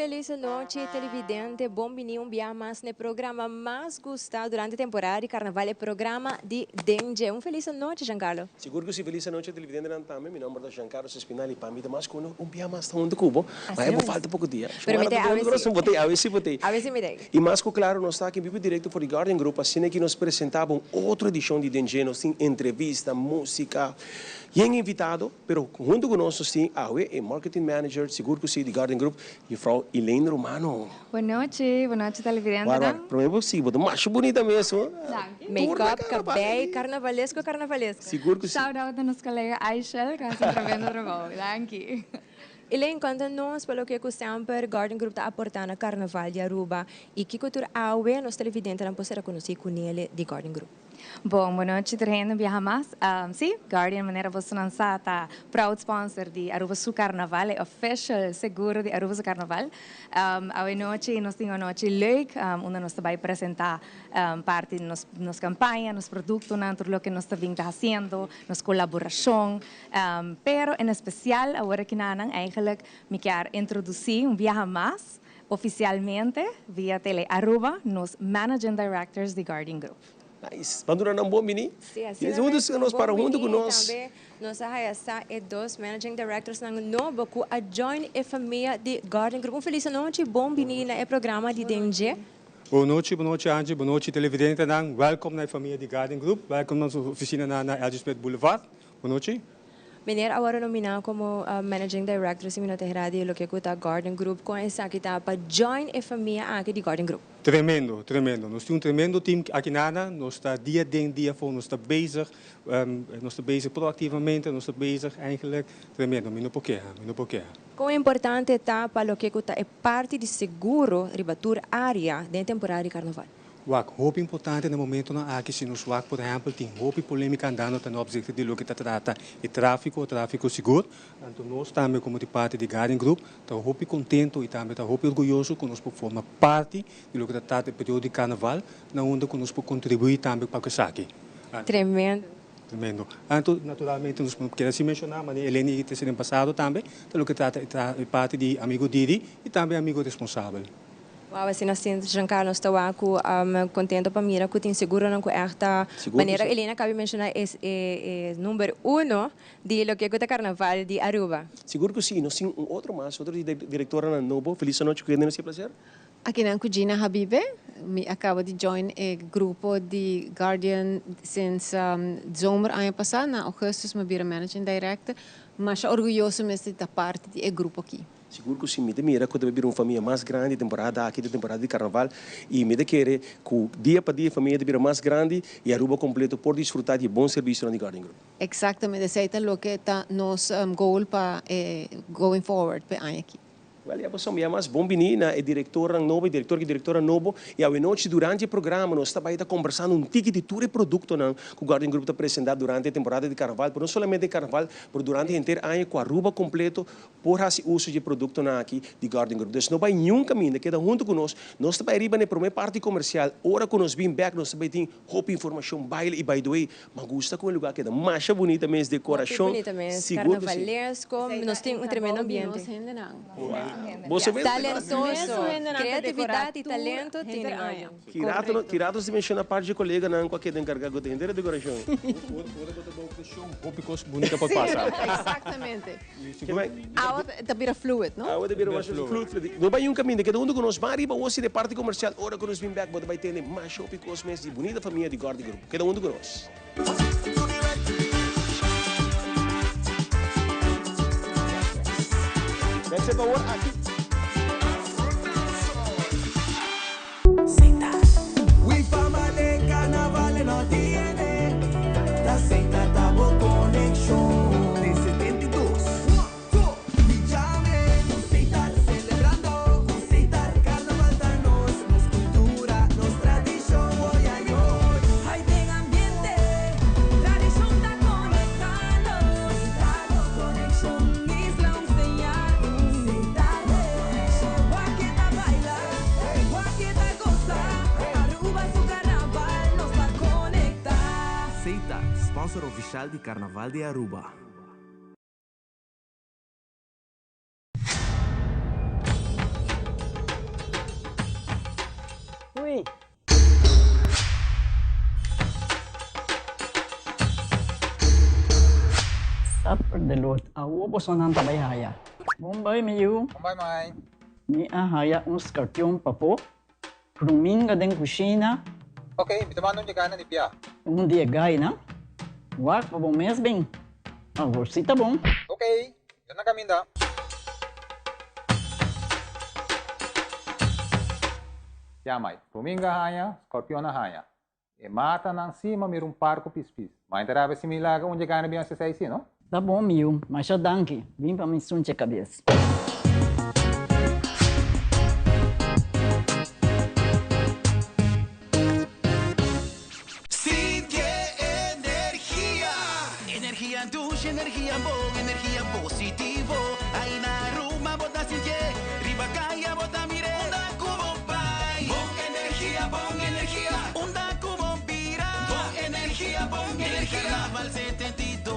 Feliz nochi televidente, bon bini un bia mas na e programa mas gusta durante temporada di carnaval, e programa di Den Dje. Un feliz nochi Giancarlo. Sigur cu si, feliz anochi televidentenan tambe, mi nomber ta Giancarlo Espinal y pa mi ta mas cu un un bia mas ta hunto cu bo, ma e bo falta poco dia. Pero mi ta awe si. Bo ta awe si bo ta. Awe si mi ta. Y mas cu claro nos ta aki en bibo directo for di Guardian Group asina ki nos presenta bo un otro edicion di Den Dje, nos tin entrevista, musica, yen invitado. Pero hunto cu nos nos tin awe e marketing manager, sigur cu si, di Guardian Group, juffrouw Elaine Romano. Bon nochi, bon nochi televidentenan. War, war, prome bo si, bo ta masha bunita mes ho. Danki. Make-up, cabei, carnavalesco, carnavalesco. Sigur cu si. Shout out na nos colega Aishel cu a haci un tremendo trabou. Danki. Elaine, conta nos pa loke cu semper Guardian Group ta aporta na Carnaval di Aruba y kico tur awe nos televidentenan por ser reconoci cu nele di Guardian Group. Bon, bon nochi tur hende un biaha mas. Sí, Guardian manera bosonan sa ta proud sponsor di Aruba su Carnaval, e official seguro di Aruba su Carnaval. Awe nochi nos tin un anochi leuk unda nos ta bai presenta parti di nos nos campaña, nos productonan, tur loke nos ta bin ta haciendo, nos colaboracion. Pero en especial awor akinanan eigenlijk mi kier introduci un biaha mas oficialmente via Tele Aruba nos Managing Directors di Guardian Group. Nice. Ban duna nan bon bini. Sí, asina Tienes huntu mes. nos Bon para huntu bini ku y nos. tambe nos a haya sa e dos Managing Directorsnan nobo ku a join e famia di Guardian Group. Un feliz anochi, bon bini na e programa di Den Dje. Bon nochi, bon nochi Angie, bon nochi televidentenan. Welkom na e famia di Guardian Group. Welkom na nos oficina na na LG Smith Boulevard. Bon nochi. Meneer a wòrdu nominá komo Managing Director si mi no ta hera di loke ku ta Guardian Group. Kon esaki ta pa join e famia aki di Guardian Group? Tremendo, tremendo. Nos tin un tremendo team aki nana. Nos ta dia den dia afó, nos ta bezig, nos ta bezig proactivamente, nos ta bezig eigenlijk tremendo. Mi no por keha, mi no por keha. Kon importante ta pa loke ku ta e parti di seguro riba tur área den e temporada di karnaval? Wak, hopi importante na momentonan aki si nos wak por ehempel tin hopi polemica andando ten opzichte di loke ta trata e trafico, trafico sigur. Anto nos tambe como di parti di Guardian Group ta hopi contento y tambe ta hopi orguyoso cu nos por forma parti di loke ta trata e periodo di carnaval na unda cu nos por contribui tambe pa cu esaki. Tremendo. Tremendo. Anto naturalmente nos kier a si menciona manera Eleni a trece den pasado tambe ta loke trata e parti di amigo Didi y tambe amigo responsabel. Wou asina sinti Giancarlo nos ta wak ku kontento pa mira ku tin seguronan ku ègt ta manera Elena a kabi menshoná e e number uno di loke ku ta karnaval di Aruba. Sigur ku si, nos tin un otro mas, otro di direktoranan nobo. Felis anochi ku hende nos tin plaser. Akinan ku Gina Habibe, mi a kaba di join e grupo di Guardian since zomer aña pasá, na augustus mi a bira managing director. Masha orguyoso mes di ta parti di e grupo aki. Sigur ku si, mi ta mira ku ta bai bira un famia mas grandi temporada aki ta temporada di karnaval i mi ta kere ku dia pa dia e famia ta bira mas grandi i Aruba kompleto por disfruta di e bon servisionan di Guardian Group. Exactamente, esei ta loke ta nos goal pa e going forward pa e aña aki. Wel ya pasobra mi a mas bon bini na e direktornan nobo, e direktor ku e direktora nobo i awenochi durante e programa nos ta bai ta kombersando un tiki di tur e produktonan ku Guardian Group ta presenta durante e temporada di karnaval, pero no solamente e karnaval pero durante henter aña ku Aruba kompleto Por hasi uso dje produktonan aki di Guardian Group. Dus no bai niun kaminda, keda huntu ku nos. Nos ta bai riba na e promé parti komersial. Ora ku nos bin bèk nos ta bai tin hopi informashon, baile i by the way, mi gusta ku e lugá keda masha bunita mes, Hopi dekorashon, bunita mes, sigur ku si. karnavalesko, nos tin un tremendo ambiente. Boso mes ta dekorá. Talentoso, kreatividat i talento tin den Guardian. Ki rato ki rato si menciona par dje coleganan cu a keda encarga cu ta henter e decoracion. Ora bo ta bou presion hopi cos bunita por pasa. Exactamente. Awa ta bira fluid, no? Awa ta bira mas fluid, fluid. No bay un caminda, keda hunto cu nos. Ban riba awo si de parti comercial. Ora cu nos bin bek bo ta bay tende mas hopi cos mes di bunita famia di Gordy Group. Keda hunto cu nos. Mester pa awor aki. Seita, sponsor oficial di Carnaval di Aruba. Doei! Supper de lot, awo bosonan ta bai haya. Bon bai mi yu. Bon bai mai. Mi a haya un scorpion papo, Kruminga den kushina. Ok, mi ta manda un dje na di bia. Un di e gainan. Wak pa bo mes bin. Awor si ta bon. Ok, mi ta na kaminda. Ya mai, Kruminga haña, scorpion a haña. E matanan si ma mira un par ku pispis. Mai ta rabia si mi laga un dje gaina bin hasi esei si, no? Ta bon mi yu, masha danki. Bin pa mi sunche kabes. Sinti e energia! Energia dushi, energia bon, energia positivo. Ai na Aruba bo ta sintié, riba kaya bo ta mir'é. Unda ku bo bai, bon energia, bon energia. Unda ku bo bira, bon energia, bon energia. Carnaval 72,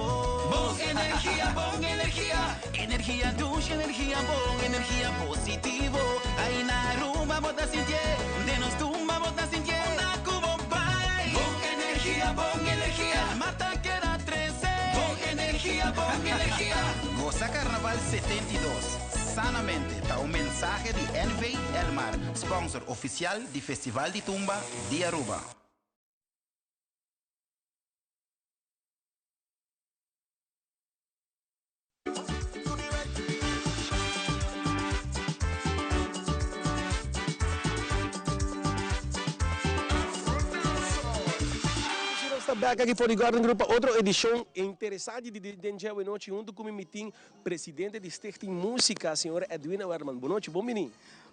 bon energia, bon energia. Energia dushi, energia bon, energia positivo. Ai na Aruba bo ta sintié, den nos tumba bo ta sintié. Unda ku bo bai, bon energia, bon energia. Mata keda trese, bon energia, bon energia. Gosa Carnaval 72 sanamente ta un mensahe di NV Elmar, sponsor oficial di Festival di Tumba di Aruba. Nos ta bek aki for di Garden Group pa otro edicion interesante di Den Dje Awenochi. Hunto cu mi mi tin presidente di Stichting Musica, señora Edwina Werman. Bon nochi, bon bini.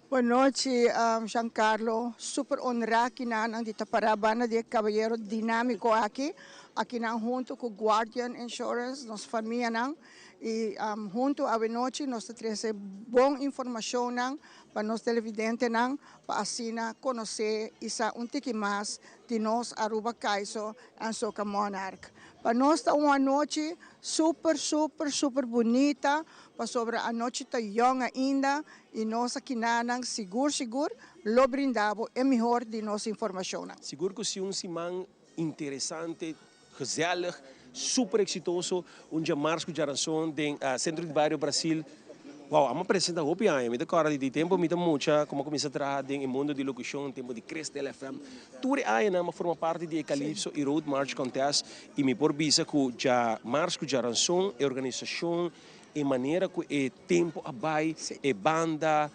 Bon nochi Giancarlo, super honra kinanan di ta para banda di e cabayero dinamico aki, akinan hunto cu Guardian Insurance, nos famianan y hunto awenochi nos ta trece bon informacionnan pa nos televidentenan pa asina conoce y sa un tiki mas di nos Aruba Caiso en Soca Monarch. Pa nos ta un anochi super super super bunita pasobra anochi ta yong ainda Y nos akinanan sigur sigur lo brinda bo e mihor di nos informacionnan. Sigur cu si un siman interesante, gezellig, super exitoso, un djamars cu djaranson den Centro di Bario Brasil. Wow, amo presenta hopi aña, mi ta corda di tempo mi ta mucha como a cuminsa traha den e mundo di locucion, tempo di Crystal FM. Tur e añanan mi a forma parti di e Calypso y Road March Contest y mi por bisa cu djamars cu djaranson e organisacion, E manera cu e tempo a bay, e banda,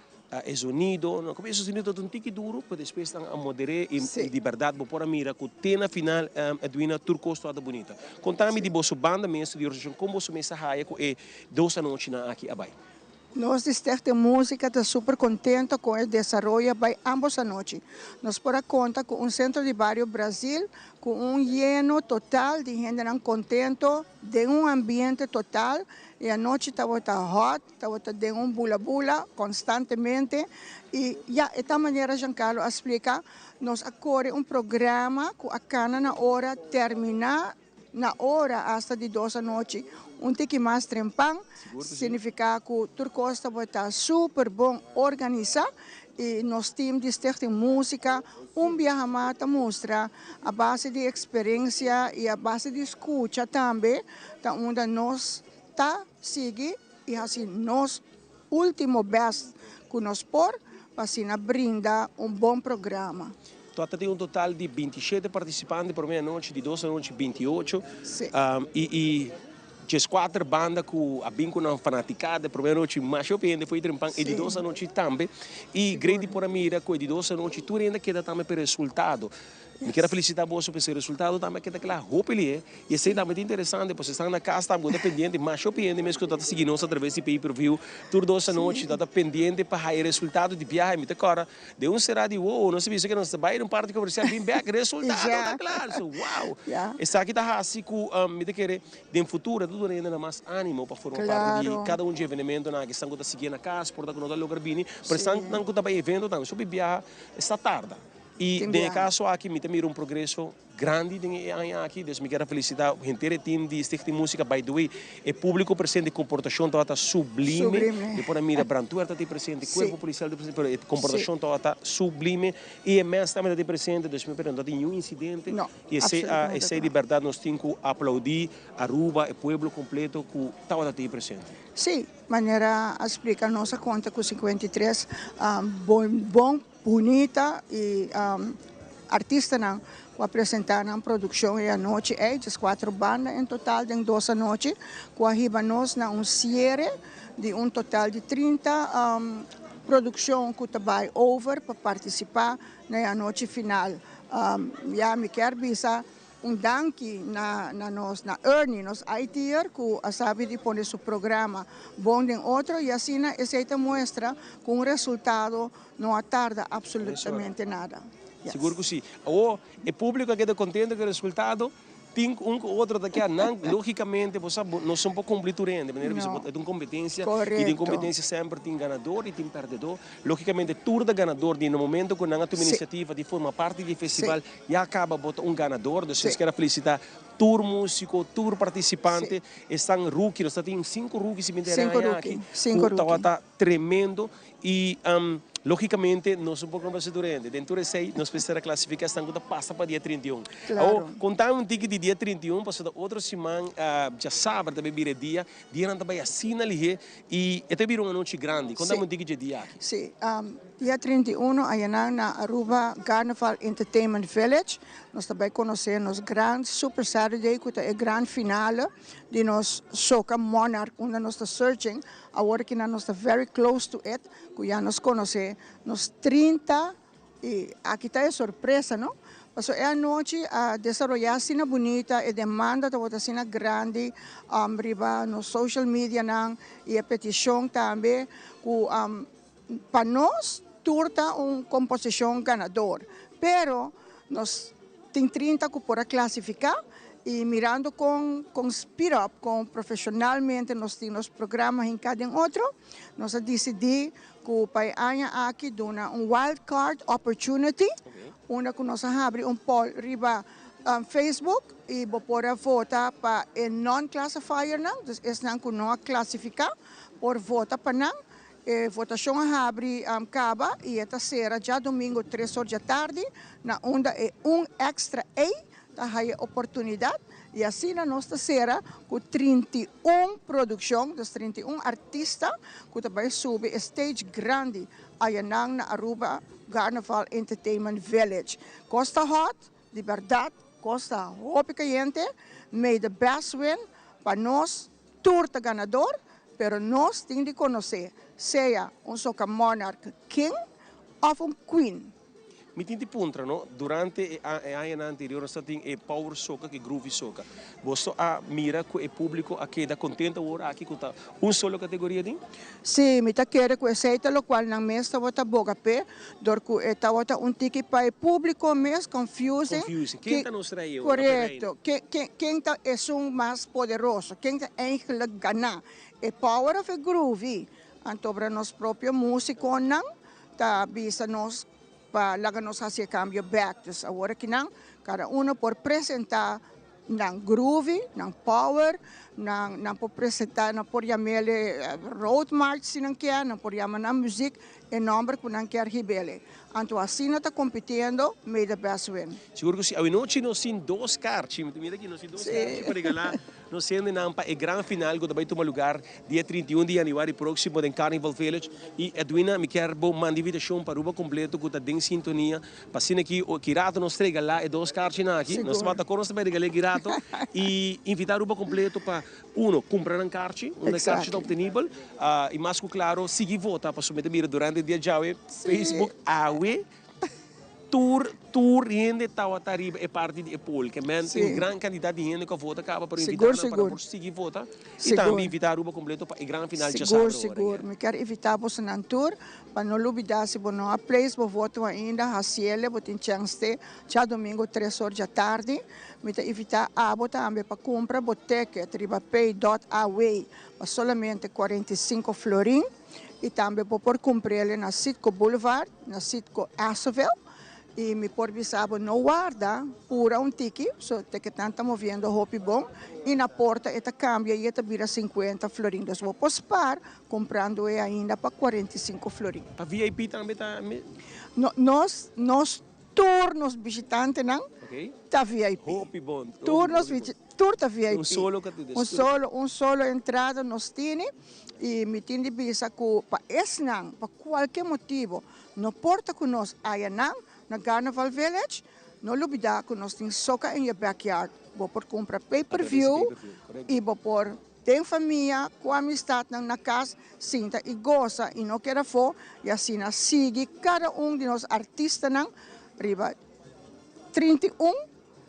e zonido, no como e zonido ta un tiki duro, pero despues nan a modere y di berdad bo por a mira cu te na final Edwina tur cos tabata bunita. Conta mi di boso banda mes di organisacion, con boso mes a haya cu e dos anochinan aki a bay? Nos di Stichting Musica ta super contento con e desaroyo a bay ambos anochi. Nos por a conta cu un Centro di Bario Brasil cu un yeno total di hendenan contento, Den un ambiente total e anochi tabata hot, tabata den un bula bula constantemente y ya e ta manera Giancarlo a splica, nos a core un programa cu a cana na ora, termina na ora hasta di dos anochi, un tiki mas trempan, significa cu tur cos tabata super bon organisa Y nos team di Stichting Musica un biaha mas ta mustra a base di experiencia y a base di scucha tambe ta unda nos ta sigui y haci nos ultimo best cu nos por pa asina brinda un bon programa. Tabata tin un total di 27 participante prome anochi, di dos anochi 28 y Djeskuater banda ku a bin ku nan fanaticada e prome anochi masha hopi hende foi trempan e di dos anochi tambe y great di por a mira ku e di dos anochi tur hende a keda tambe pa e resultado. Mi kier a felicita boso pasobra e resultado tambe a keda kla hopi lihe y esey tambe ta interesante pasobra esnan na cas tambe ku ta pendiente masha hopi hende mes ku ta ta sigui nos atraves di pay per view tur dos anochi ta ta pendiente pa haya e resultado di biaha y mi ta kòrda Den un sera di wow, nos a bisa ke nos ta bai den un parti komersial bin bek, resultado ta kla. So wow! Esaki ta hasi ku mi ta kere den futuro ta duna hende nan mas animo pa forma parti di kada un dje evenementonan aki. Esnan ku ta sigui na kas por ta ku no ta logra bini, pero esnan ku ta bai evento tambe. So biaha esta tarda. I den e kaso aki mi ta mira un progreso. grandi den e aña aki, dus mi kier a felicita henter e team di Stichting Musica, by the way e publico presente comportacion tabata sublime, mi por a mira brandweer ta presente, cuerpo policial ta presente, pero e comportacion tabata sublime y e mes tambe ta presente, dus mi pero no tin niun incidente y esey a esey di berdad nos tin cu aplaudi Aruba, e pueblo completo cu tabata presente. Sí, manera a splica nos a conta cu 53 bon bon. Bunita y artistanan cu a presenta nan produccion e anochi ey, diescuatro banda en total den dos anochi, cu a hiba nos na un ciere di un total di 30 produccion cu ta bay over pa participa na e anochi final. Ya mi kier bisa Un danki na na nos na Ernie, nos IT'er cu a sabi di pone su programa bon den otro y asina esey ta muestra cu un resultado no a tarda absolutamente nada. Yes. Sigur cu si. Awor e publico a keda contento cu e resultado, tin un cu otro ta keda nan, logicamente bo sa bo no son por cumpli tur hende, manera bisa bo ta un competencia y den competencia semper tin ganador y tin perdedor, logicamente tur ta ganador di na momento cu nan a tuma iniciativa di forma parti di e festival, Ya caba bo ta un ganador, dus nos kier a felicita tur musico, tur participante, esnan rookie, nos ta tin cinco rookies si mi ta haya aki, cu tabata tremendo y logicamente nos no por conoce tur hende, den tur esey nos mester a clasifica esnan cu ta pasa pa dia 31. Awor, contami un tiki di dia 31, pasobra ta otro siman djasabra ta bay bira e dia, dianan ta bay asina lihe y e ta bira un anochi grandi, contami un tiki dje dia aki. Si, Dia 31 ayanan na Aruba Carnival Entertainment Village nos ta bay conoce nos gran Super Saturday cu ta e gran finale di nos Soca Monarch unda nos ta searching awor aki nan nos ta very close to it cu ya nos conoce nos 30 y aki ta e sorpresa no pasobra e anochi a desaroya asina bunita e demanda tabata asina grandi riba nos social medianan y e peticion tambe cu Pa nos tur ta un composicion ganador, pero nos tin 30 cu por a clasifica y mirando con con speed up, con profesionalmente nos tin nos programa hinca den otro, nos a dicidi cu pa e aña aki duna un wild card opportunity, unda cu nos a habri un poll riba Facebook y bo por a vota pa e non-classifiernan, dus esnan cu no a clasifica por vota pa nan. E votashon a habri kaba i e ta sera djadumingu tres or djatardi na unda e un èkstra ei ta haya oportunidat i asina nos ta sera ku 31 produkshon, dus 31 artista ku ta bai subi e stage grandi ayanan na Aruba Carnival Entertainment Village. Kos ta hòt, di bèrdat kos ta hopi kayente, may the best win pa nos Tur ta ganador, pero nos tin di conoce sea un soca monarch king of un queen. Mi tin di puntra no, durante e añanan anterior nos ta tin e power soca cu e groovy soca. Boso a mira cu e publico a keda contento awor aki cu ta un solo categoria tin? Si, mi ta kere cu esey ta locual nan mes tabata boga p'e, dor cu e tabata un tiki pa e publico mes confusing. Confusing. Ken ta nos rey awor? Corecto. Ken ta esun mas poderoso? Ken ta eigenlijk gana? E power of e groovy? Antobra nos propio musiconan ta bisa nos pa laga nos haci e cambio bek. Dus awor akinan cada uno por presenta nan groovy, nan power, nan nan por presenta, nan por yam'ele road march si nan kier, nan por yama nan muziek e nomber cu nan kier hib'ele. Anto asina ta compitiendo, may the best win. Sigur cu si. Awinochi nos tin dos karchi, mi ta mira aki nos tin dos karchi pa regala nos hendenan pa e gran final cu ta bay tuma lugar dia 31 di januari proximo den Carnival Village. Y Edwina mi kier bo manda invitacion pa Aruba completo cu ta den sintonia Pa asina ki ki rato nos regalá e dos karchinan aki, nos tabata kor nos ta bai regal'é ki rato i invitá Aruba kompleto pa uno, kumpra nan karchi, unda e karchi ta optenibel, i mas ku klaro sigui vota pasobra mi ta mira durante dia djawe Facebook awe tur tur hende tabata riba e parti di e poll, ke men tin gran kantidat di hende ku a vota kaba pero invitá nan pa nan por sigui vota i tambe invitá Aruba kompleto pa e gran final djasabra Sigur sigur, mi kier invitá bosonan tur. Pa no lubida si bo no a place bo voto ainda haciele bo tin chance te djadomingo tres or djatardi. Mi ta invita abo tambe pa cumpra bo ticket riba pay dot aw pa solamente 45 florin y tambe bo por cumprele na Citgo Boulevard, na Citgo Esseville. Y mi por bisa bo no warda, pura un tiki, so ticketnan ta moviendo hopi bon y na porta e ta cambia y e ta bira 50 florin. Dus bo por spaar comprando e ainda pa 45 florin. Pa VIP tambe ta? No, nos tur nos bishitantenan ta VIP. Hopi bon. Tur ta VIP. Un solo. Un solo entrada nos tin y mi tin di bisa cu pa esnan, pa cualkier motibo, no por ta cu nos ayanan na Carnival Village, no lubida cu nos tin Soca in your backyard. Bo por cumpra pay-per-view y bo por tin famia cu amistad na cas, sinta y goza y no keda afo y asina sigui cada un di nos artistanan riba 31.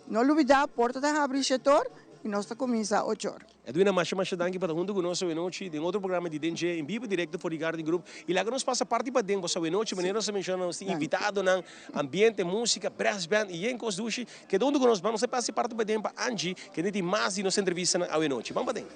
No lubida, porta ta habri 7'or y nos ta cuminsa 8'or. Edwina, masha masha danki pa hunto cu nos anochi den otro programa di Den Dje en bibo directo for di Guardian Group. Y laga nos pasa parti paden, bo anochi, manera nos menciona, nos tin invitadonan, ambiente, musica, brass band y yen cos dushi. Keda hunto cu nos, ban pasa parti paden pa Angie, cu tin mas di nos entrevista anochi. Ban paden.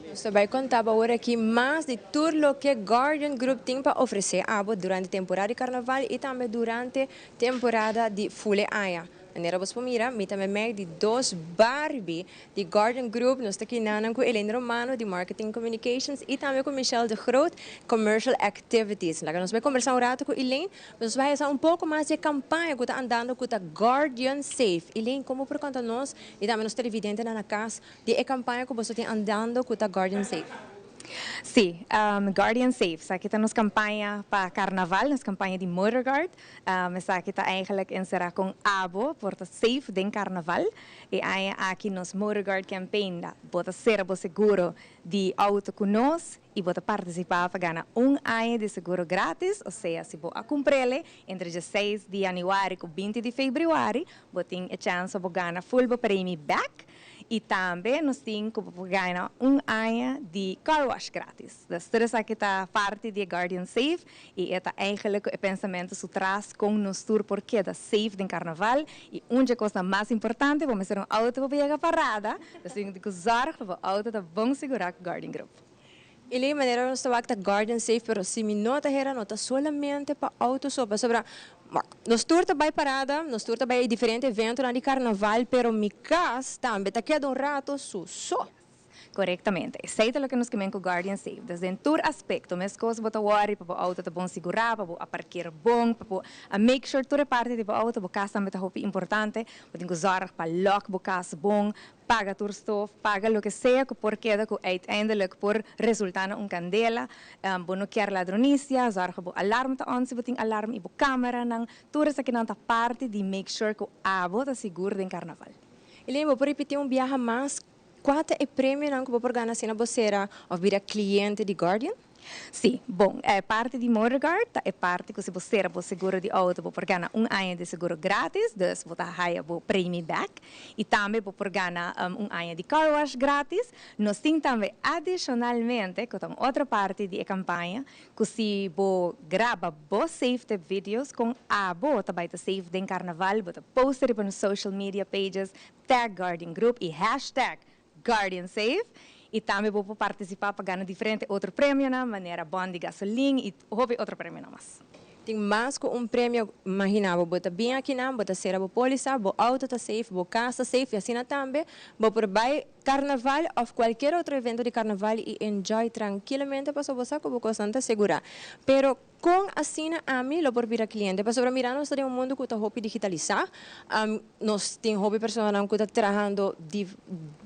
Nos ta bay conta awor aki mas di tur loke Guardian Group tin pa ofrece abo durante temporada di carnaval y tambe durante temporada di full aña. Manera bo por mira, mi tambe di dos Barbie di Guardian Group, nos ta aki cu Elaine Romano di Marketing Communications y tambe cu Michelle de Groot, Commercial Activities. Laga nos bay combersa un rato cu Elaine, nos bay sa un poco mas di e campaña cu ta andando cu Guardian Safe. Elaine, con por conta nos y tambe nos televidente na cas di e campaña cu boso tin andando cu Guardian Safe? Si, Guardian Safe. Esaki ta nos campaña pa carnaval, nos campaña di Motorguard. Esaki ta eigenlijk encera cu abo por ta safe den carnaval. Y ey aki nos Motorguard campaign, bo ta sera bo seguro di auto cu nos y bo ta participa pa gana un aña di seguro gratis, o sea, si bo a cumpr'e entre 16 di januari y 20 di februari, bo tin e chance pa gana full bo premie back. Y tambe nos tin cu gana un aña di car wash gratis. Dus tur esaki ta parti di Guardian Safe y ta eigenlijk e pensamento su tras con nos tur por keda safe den carnaval y un cos mas importante, ban ser un auto pa yega parada, dus tin cu zorg pa e auto ta bon segura cu Guardian Group. Y e manera nos ta Guardian Safe, pero si mi no ta hera, no ta solamente pa auto so, pasobra nos tur ta bay parada, nos tur ta bay diferente evento di carnaval, pero mi cas tambe ta keda un rato su so. Corectamente. Esey ta loke nos kier cu Guardian Safe. Dus den tur aspecto, mescos bo ta worry pa auto ta bon segura, pa parkeer bon, pa make sure tur parti di auto, bo cas tambe ta hopi importante, bo tin cu zorg pa lock bo cas bon, paga tur stof, paga loke sea cu por keda cu uiteindelijk por resulta na un candela, bo no kier ladronicia, zorg bo alarm ta on, si bo tin alarm y bo cameranan, tur esakinan ta parti di make sure cu abo ta sigur den carnaval. Elaine, bo por ripiti un biaha mas cua ta e premionan cu bo por gana si bo sera of bira cliente di Guardian? Si, bon, e parti di Motorguard e parti cu si bo sera bo seguro di auto, bo por gana un aña di seguro gratis, dus bo ta haya bo premie back. Y tambe bo por gana un aña di car wash gratis. Nos tin tambe adicionalmente, cu ta otro parti di campaña, cu si bo graba bo safety videos con abo ta bay ta safe den carnaval, bo ta post riba nos social media pages, tag Guardian Group y #GuardianSafe. Y tambe bo por participa pa gana diferente otro premionan, manera bon di gasolin y hopi otro premio mas. Tin mas cu un premio, imagina, bo ta bin akinan, bo ta sera bo polisa, bo auto ta safe, bo cas ta safe, y asina tambe, bo por bay carnaval of cualkier otro evento di carnaval y enjoy trankilamente paso bo sa cu bo cos ta segura. Pero con asina ami lo por bira cliente, pasobra mira, nos tin un mundo cu ta hopi digitalisa, nos tin hopi personanan cu ta trahando di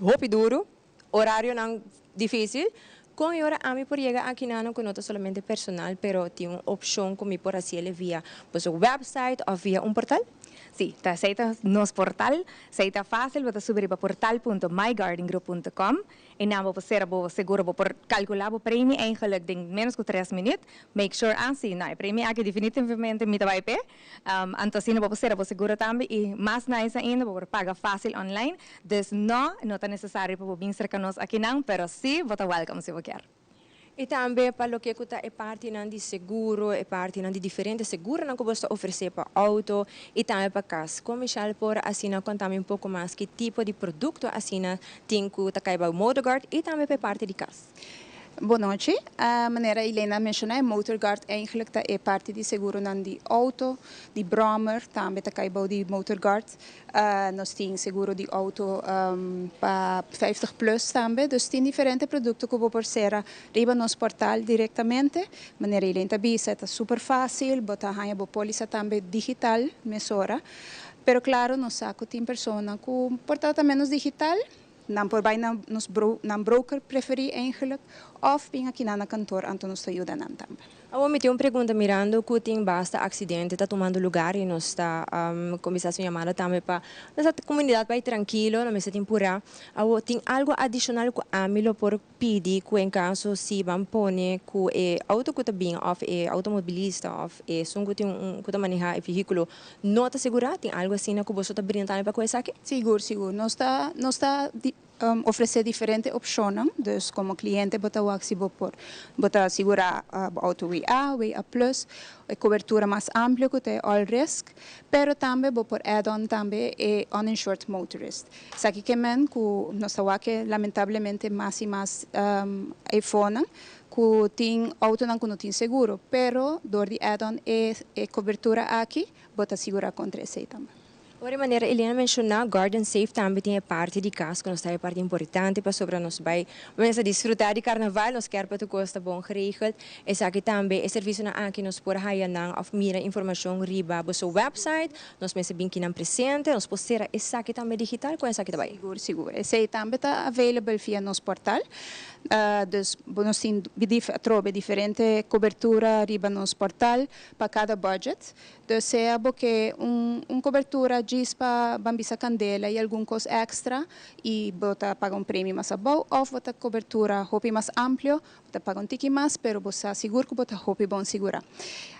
hopi duro, horarionan dificil. Con ora ami por yega akinan cu no ta solamente personal, pero tin un opcion cu mi por haci via, pues, website of via un portal? Si, ta esey ta nos portal, esey ta facil, bo ta subi pa portal.myguardiangroup.com y nan bo por bo seguro, bo por calcula bo premie eigenlijk den menos cu 3 minuut. Make sure asina, no, e premie aki definitivamente mi ta bay pe. Anto asina bo por bo seguro tambe y mas nice ainda, bo por paga facil online. Dus no, no ta necesario pa bin cerca nos akinan, pero si, bo ta welcome si bo kier. Y tambe pa loke ta e partinan di seguro, e partinan di diferente seguronan cu bo ta ofrece pa auto y tambe pa cas. Con Michelle por asina conta un poco mas ki tipo di producto asina tin cu ta cay Motorguard y tambe pa parti di cas? Bon nochi. Manera Elena a menciona, e Motorguard eigenlijk ta e parti di seguronan di auto, di brommer, tambe ta cay bou di Motorguard. Nos tin seguro di auto pa 50 plus tambe, dus tin diferente producto cu bo por cera riba nos portal directamente. Manera Elena ta bisa, ta super facil, bo ta haya bo polisa tambe digital mesora. Pero claro, nos sa cu tin persona cu por ta menos digital, nan por bay na nos bro, nan broker preferi eigenlijk, of bin aki na kantoor, anto nos ta yuda nan tambe. Awor mi tin un pregunta, mirando cu tin basta accidente ta tumando lugar y nos ta cuminsa un yamada tambe pa nos comunidad bay trankilo, no mester tin pura. Awor tin algo adicional cu ami lo por pidi cu en caso si ban pone cu e auto cu ta bin of e automobilista of esun cu tin un cu ta maneha e vehiculo no ta segura, tin algo asina cu boso ta brinda tambe pa cu esaki? Sigur, sigur. Nos ta ofrece diferente opcion, dus como cliente bo ta wak si bo por bo ta sigura auto WA, WA Plus, e cobertura mas amplio cu ta all risk, pero tambe bo por add-on tambe e uninsured motorist. Esaki kiermen cu nos ta wak lamentablemente mas y mas iPhone cu tin auto nan cu no tin seguro, pero door di add-on e cobertura aki, bo ta sigura contra esey tambe. Ora, manera Elena menciona, Guardian Safe tambe tin parti di cas, cu nos ta parti importante pasobra nos bay ban disfruta di carnaval, nos kier pa tur cos ta bon geregeld. Esaki tambe, e servicio nan aki nos por haya nan of mira informacion riba boso website, nos mester bin akinan presente, nos por cera esaki tambe digital, con esaki tambe? Sigur, sigur. Esey tambe ta available via nos portal. Dus nos tin trobe diferente cobertura riba nos portal pa cada budget. Dus sea bo kier un cobertura djis pa ban bisa candela y algun cos extra y bo ta paga un premio mas abou, of bo ta cobertura hopi mas amplio, bo ta paga un tiki mas, pero bo ta sigur cu bo ta hopi bon sigura.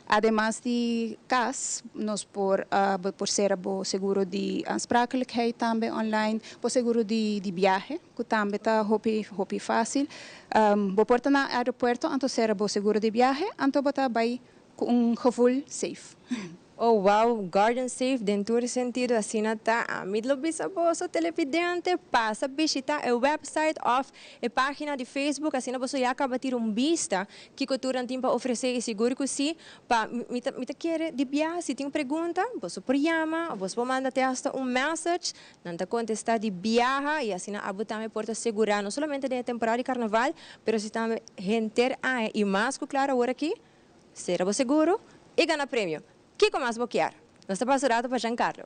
Ademas di cas, nos por cera bo seguro di aansprakelijkheid tambe online, bo seguro di biahe, cu tambe ta hopi hopi facil. Bo por ta na aeropuerto, anto cera bo seguro di biahe, anto bo ta bay cu un gevoel safe. Oh, wow, Guardian Safe, den tur sentido, asina ta. Ami lo bisa boso televidente, pasa bishita e website of e pagina di Facebook, asina boso ya caba tira un bista, kico tur nan tin pa ofrece y sigur cu si, pa mi ta kier di biaha, si tin pregunta, boso por yama, boso por manda te hasta un message, nan ta contesta di biaha y asina abo tambe por ta sigura, no solamente den temporada di carnaval, pero si tambe henter aña y mas cu claro awor aki, cera bo seguro y gana premio. Kico mas bo kier? Nos ta pasa rato pa Giancarlo.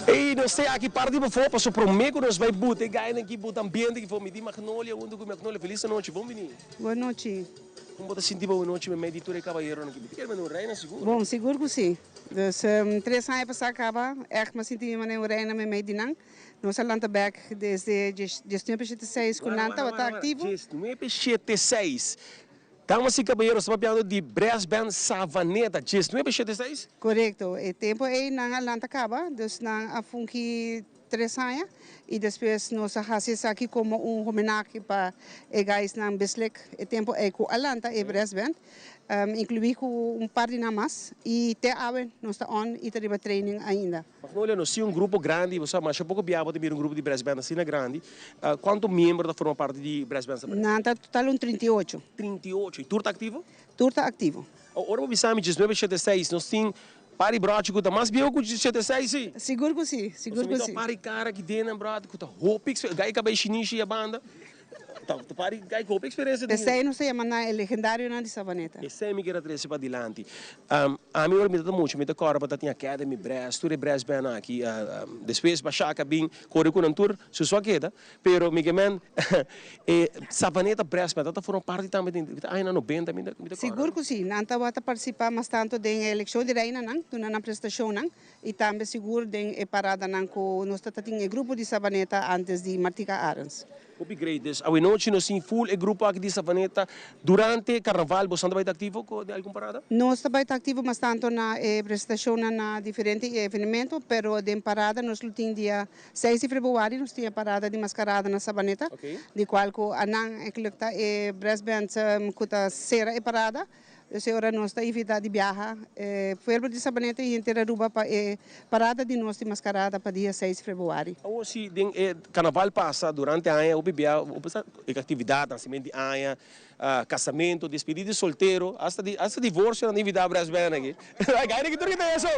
Ei, nos ta aki parti pa paso prome cu nos bay buta gana aki buta ambiente aki for mi di Magnolia hunto cu Magnolia. Feliz nochi, bon bini. Bon nochi. Con bo ta sinti bon nochi mey di tur caballero aki? Kier un reina sigur. Bon, sigur cu si. Dus 3 aña pasa caba, echt m'a sinti mi un reina mey di nan. Nos a lanta back desde 1976 cu nan tabata activo. 1976. Damas y caballeros, ta papiando di Brass Band Savaneta. 1976? Correcto. E tempo ey nan a lanta caba, dus nan a fungi 3 aña y despues nos a haci aki como un homenahe pa e guys nan Bislek e tempo ey cu a lanta e brass band, inclui cu un par di nan mas y te awe nos ta on y ta riba training ainda. Magnolia, nos tin un grupo grandi, bo mas poco biaha di un grupo di brass band asina grandi. Cuanto miembro ta forma parti di brass band Savaneta? Nan ta total un 38. 38. Y tur ta activo? Tur ta activo. Ora bo bisa mi 1976, nos tin par di brochi cu ta mas bieu cu 76, si? Sigur cu si, sigur cu si. Par di cara aki den brochi cu ta hopi, gai cabey shinishi e banda. Ta par di gai hopi experiencia. Esey nos ta yama nan e legendario nan di Savaneta. Esey mi kier trece pa dilanti. Ami ora mi ta mucho, mi ta corda pa tin Academy Brass, tur e brass band aki, despues Bashaka bin, core cu nan tur, su so keda, pero mi kiermen e Savaneta Brass Band, ta forma parti tambe di aña 90, mi ta Sigur cu si, nan tabata participa mas tanto den eleccion di reina nan, duna nan prestacion nan, y tambe sigur den e parada nan cu nos tin e grupo di Savaneta antes di Martika Arends. Hopi great. Dus awe nochi nos tin full e grupo aki di Savaneta durante carnaval. Bo ta bay activo cu algun parada? Nos ta bay activo mas tanto na presentacion na diferente evento, pero den parada nos tin dia 6 di februari, nos tin parada di mascarada na Savaneta, di cual cu anan eigenlijk ta e brass band cu ta cera e parada. Dus e ora nos ta invita di biaha e pueblo di Sabaneta y henter Aruba pa e parada di nos di mascarada pa dia seis februari. Awor si den e carnaval pasa durante aña hopi bia hopi sa e actividad nacimento di aña, casamento, despedida di soltero, hasta di hasta divorcio nan ta invita brass band aki. Gaire ki tur ki ta eso?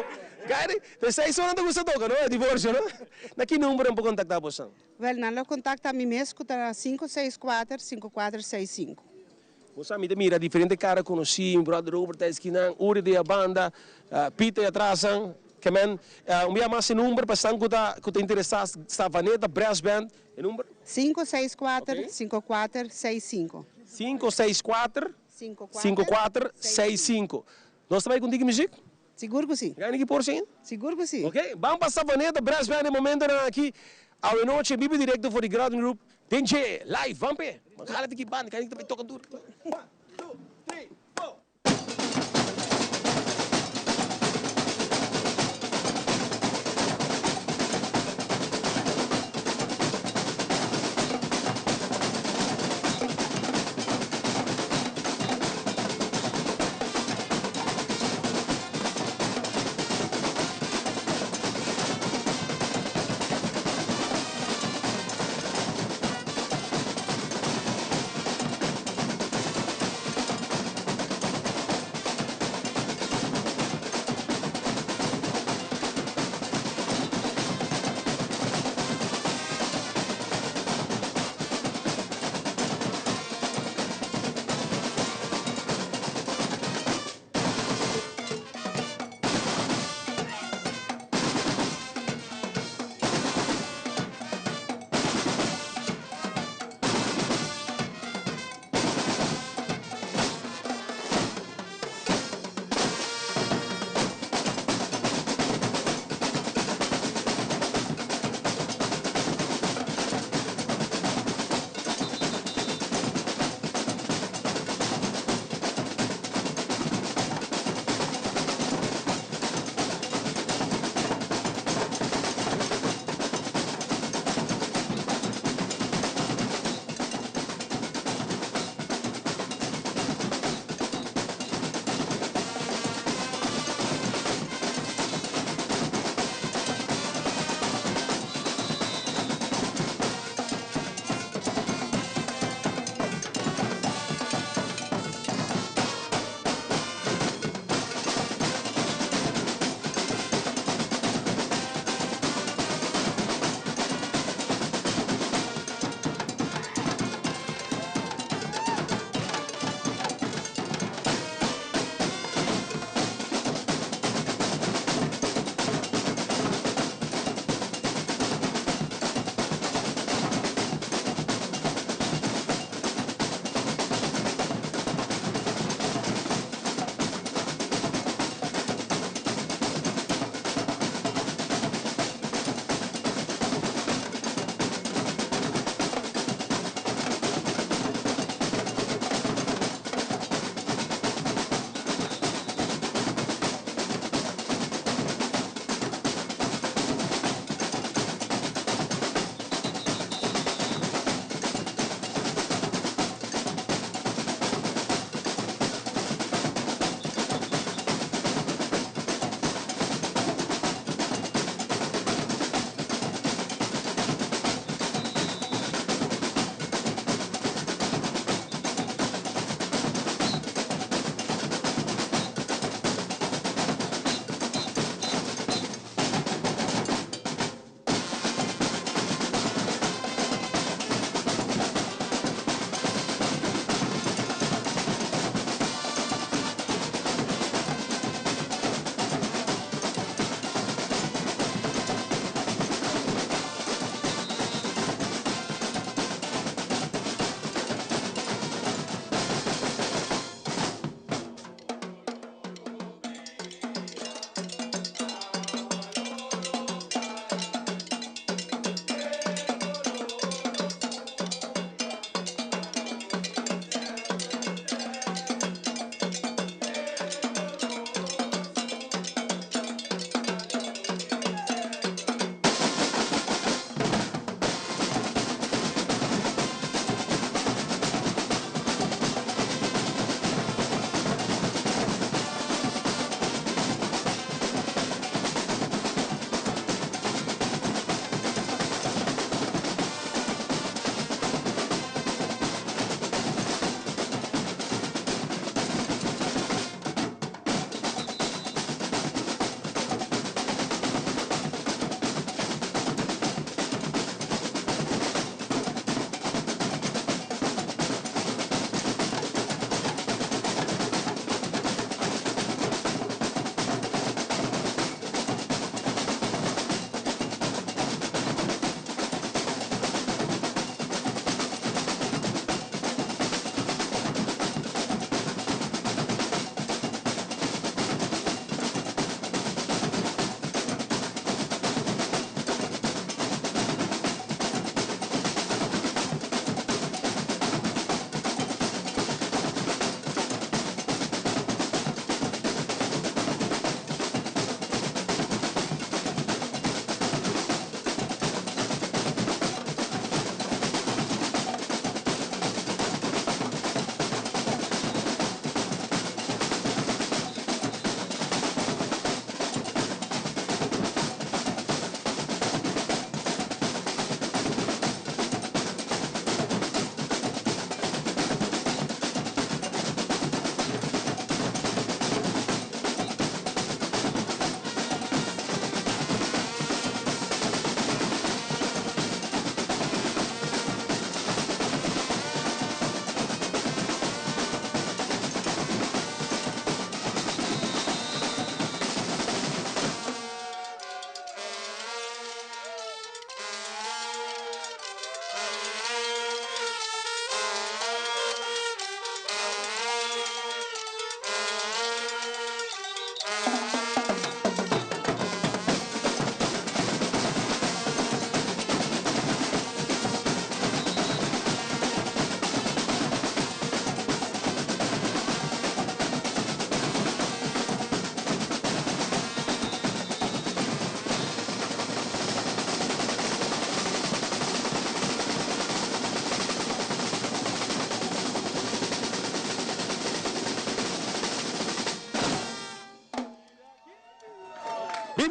Gaire, ta esei so nan ta gusta toca no, e divorcio no. Na ki number nan por contacta bosan? Wel nan lo contacta mi mes cu ta 564 5465. Bo sa mi ta mira diferente cara conoci, mi brother Robert ta esquinan, Uri di a banda, Pete e atrasan, ke men, un bia mas e number pa esnan cu ta cu ta interesa, Savaneta Brass Band, e number? 564 5465. 564 5465. Nos ta bay cu un tiki muziek? Sigur cu si. Gani ki por si ainda? Sigur cu si. Ok, ban pa Savaneta Brass Band e momentonan aki, awe nochi en bibo directo for di Grounding Group den dje live, ban p'e. Ban hala tiki banda, kani ki ta bay toca duro. One, two, three, four.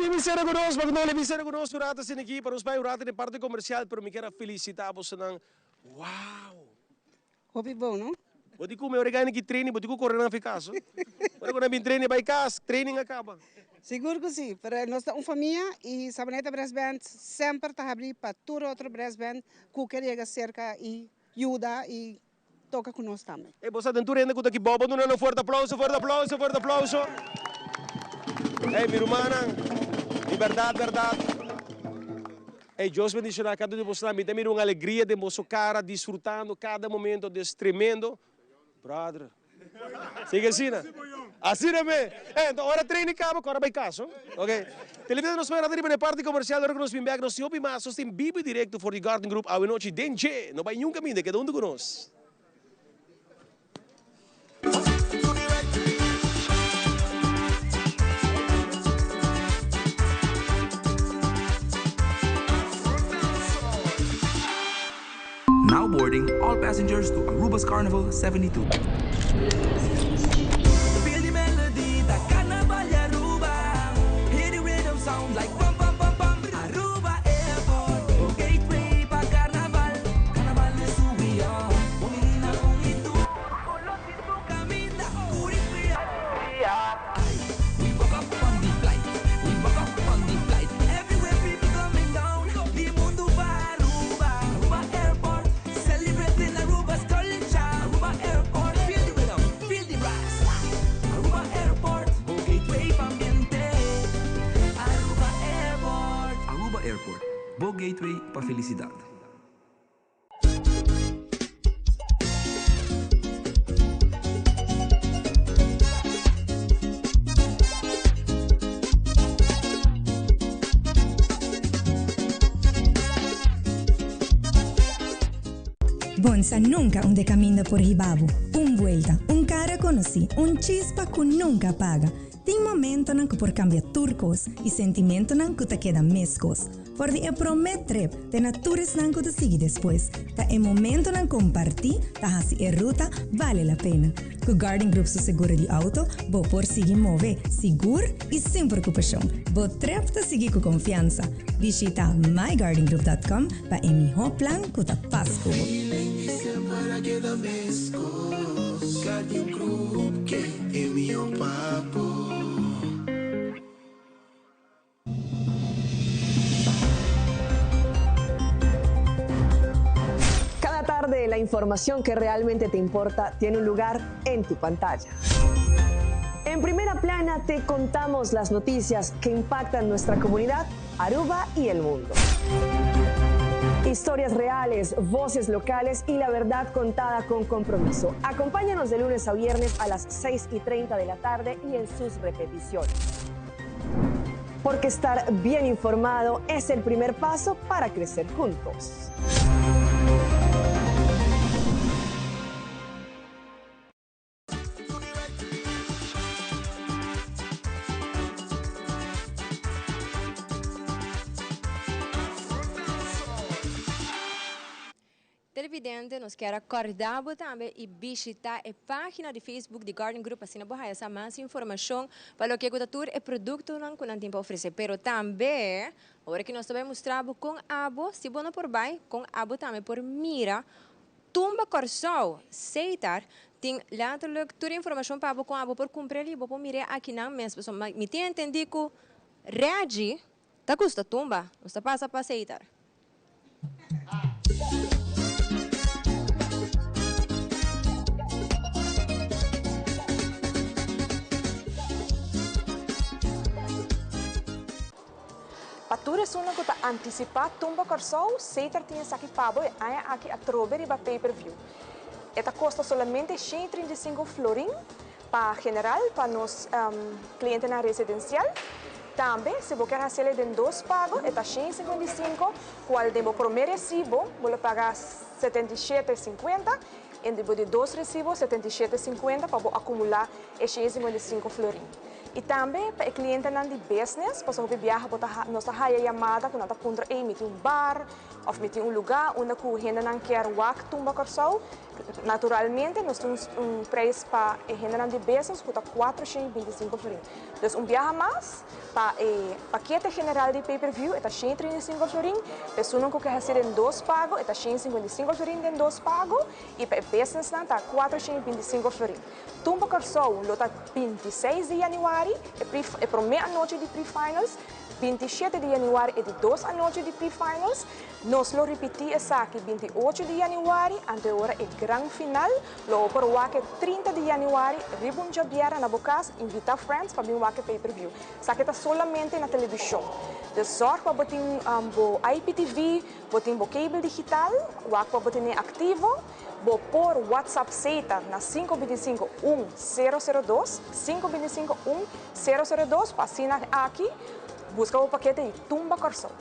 Magnolia bin sera ku nos, Magnolia bin sera ku nos un rato asina aki pa nos bai un rato den parti komersial pero mi kier a felisitá bosonan. Wow! Hopi bon, no? Bo di kume ora e gana ki training, bo di ku kore nan fi kas. Ora ku nan bin training bai kas, training a kaba. Sigur ku si, pero nos ta un famia i Sabaneta Brass Band semper ta habrí pa tur otro brass band ku ke yega serka i yuda i toka ku nos tambe. Ey, bo sa den tur hende ku ta aki bou, bo duna nan un fuerte aplauso, fuerte aplauso, fuerte aplauso. Ey, mi rumannan, di bèrdat, bèrdat. Ey, Dios bendiciona cada un di bosonan. Mi ta mira un alegria den boso cara, disfrutando cada momento des tremendo. Brother, sigui asina. Asina me. Ey, enton ora training caba, cora bay cas, ho. Ok. Televidente, nos por riba na e parti comercial, ora cu nos bin bek, nos tin hopi mas. Nos tin bibo y directo for di Garden Group awe nochi den dje. No bay niun caminda, keda hunto cu nos. Now boarding all passengers to Aruba's Carnival 72. Feel the melody, ta Carnaval di Aruba. Hear the rhythm sound like pam pam pam pam. Aruba Airport, bo gateway pa Carnaval. Carnaval es who we are, bo menina un y tur. Color di su caminda, curi fria. We walk up on the flight, we walk up on the flight. Everywhere people coming down, di mundo pa Aruba. Aruba Airport, celebrating Aruba's culture. Aruba Airport, feel the rhythm, feel the brass. Aruba Airport, bo gateway pa ambiente. Aruba Airport. Aruba Airport, bo gateway pa felicidad. Bonsa nunca unda e caminda por hiba bo. Un buelta, un cara conoci, un chispa cu nunca apaga. Tin momentonan cu por cambia tur cos y sentimentonan cu ta keda mescos. For di e prome trip te na tur esnan cu ta sigui despues, ta e momentonan comparti ta haci e ruta bale la pena. Cu Guardian Group su seguro di auto, bo por sigui move sigur y sin preocupacion. Bo trip ta sigui cu confiansa. Bishita myguardiangroup.com pa e miho plan cu ta pas cu bo. Cada tarde la información que realmente te importa tiene un lugar en tu pantalla. En primera plana te contamos las noticias que impactan nuestra comunidad, Aruba y el mundo. Historias reales, voces locales y la verdad contada con compromiso. Acompáñanos de lunes a viernes a las 6 y 30 de la tarde y en sus repeticiones. Porque estar bien informado es el primer paso para crecer juntos. Televidente, nos kier a corda bo tambe y bishita e pagina di Facebook di Garden Group asina bo haya sa mas informacion pa loke cu ta tur e productonan cu nan tin pa ofrece. Pero tambe, ora cu nos ta bay mustra bo con abo, si bo no por bay, con abo tambe por mira Tumba Kòrsou, Seitar, tin letterlijk tur informacion pa abo con abo por cumpra li, bo por mir'é akinan mes. Pasobra mi tin entendi cu Reggie ta gusta tumba, nos ta pasa pa Seitar. Pa tur esunnan ku ta antisipá Tumba Kòrsou, Setar tin esaki pa bo e aña aki atrobe riba pay per view. E ta kosta solamente 135 florin pa general pa nos klientenan residensial. Tambe si bo kier hasiel e den dos pago e ta 155 kual den bo promé resibo bo lo paga 77,50 en den bo di dos resibo 77,50 pa bo akumulá e 155 florin. I tambe pa e klientenan di business, pasobra hopi biaha bo ta nos ta haya yamada ku nan ta puntra ey mi tin un bar òf mi tin un lugá unda ku hendenan kier wak tumba Kòrsou. Naturalmente nos tin un prijs pa e hendenan di business ku ta 425 florin. Dus un biaha mas, pa e pakete general di pay-per-view e ta 135 florin, pa esunnan ku ke hasi den dos pago e ta 155 florin den dos pago i pa e businessnan ta 425 florin. Tumba Kòrsou lo ta 26 di yanüari, e pre e promé anochi di pre-finals, 27 di yanüari e di dos anochi di pre-finals. Nos lo ripití esaki 28 di yanüari, anto e ora e gran final Lo bo por wak e 30 di januari riba un djabièrnè na bo kas, invitá friends pa bin wak e pay per view. Esaki ta solamente na televishon. Dus zòrg pa bo tin bo IPTV, bo tin bo cable digital, wak pa bo tene aktivo. Bo por WhatsApp Zeta na 525 1002, 525 1002 pa asina aki buska bo pakete di Tumba Kòrsou.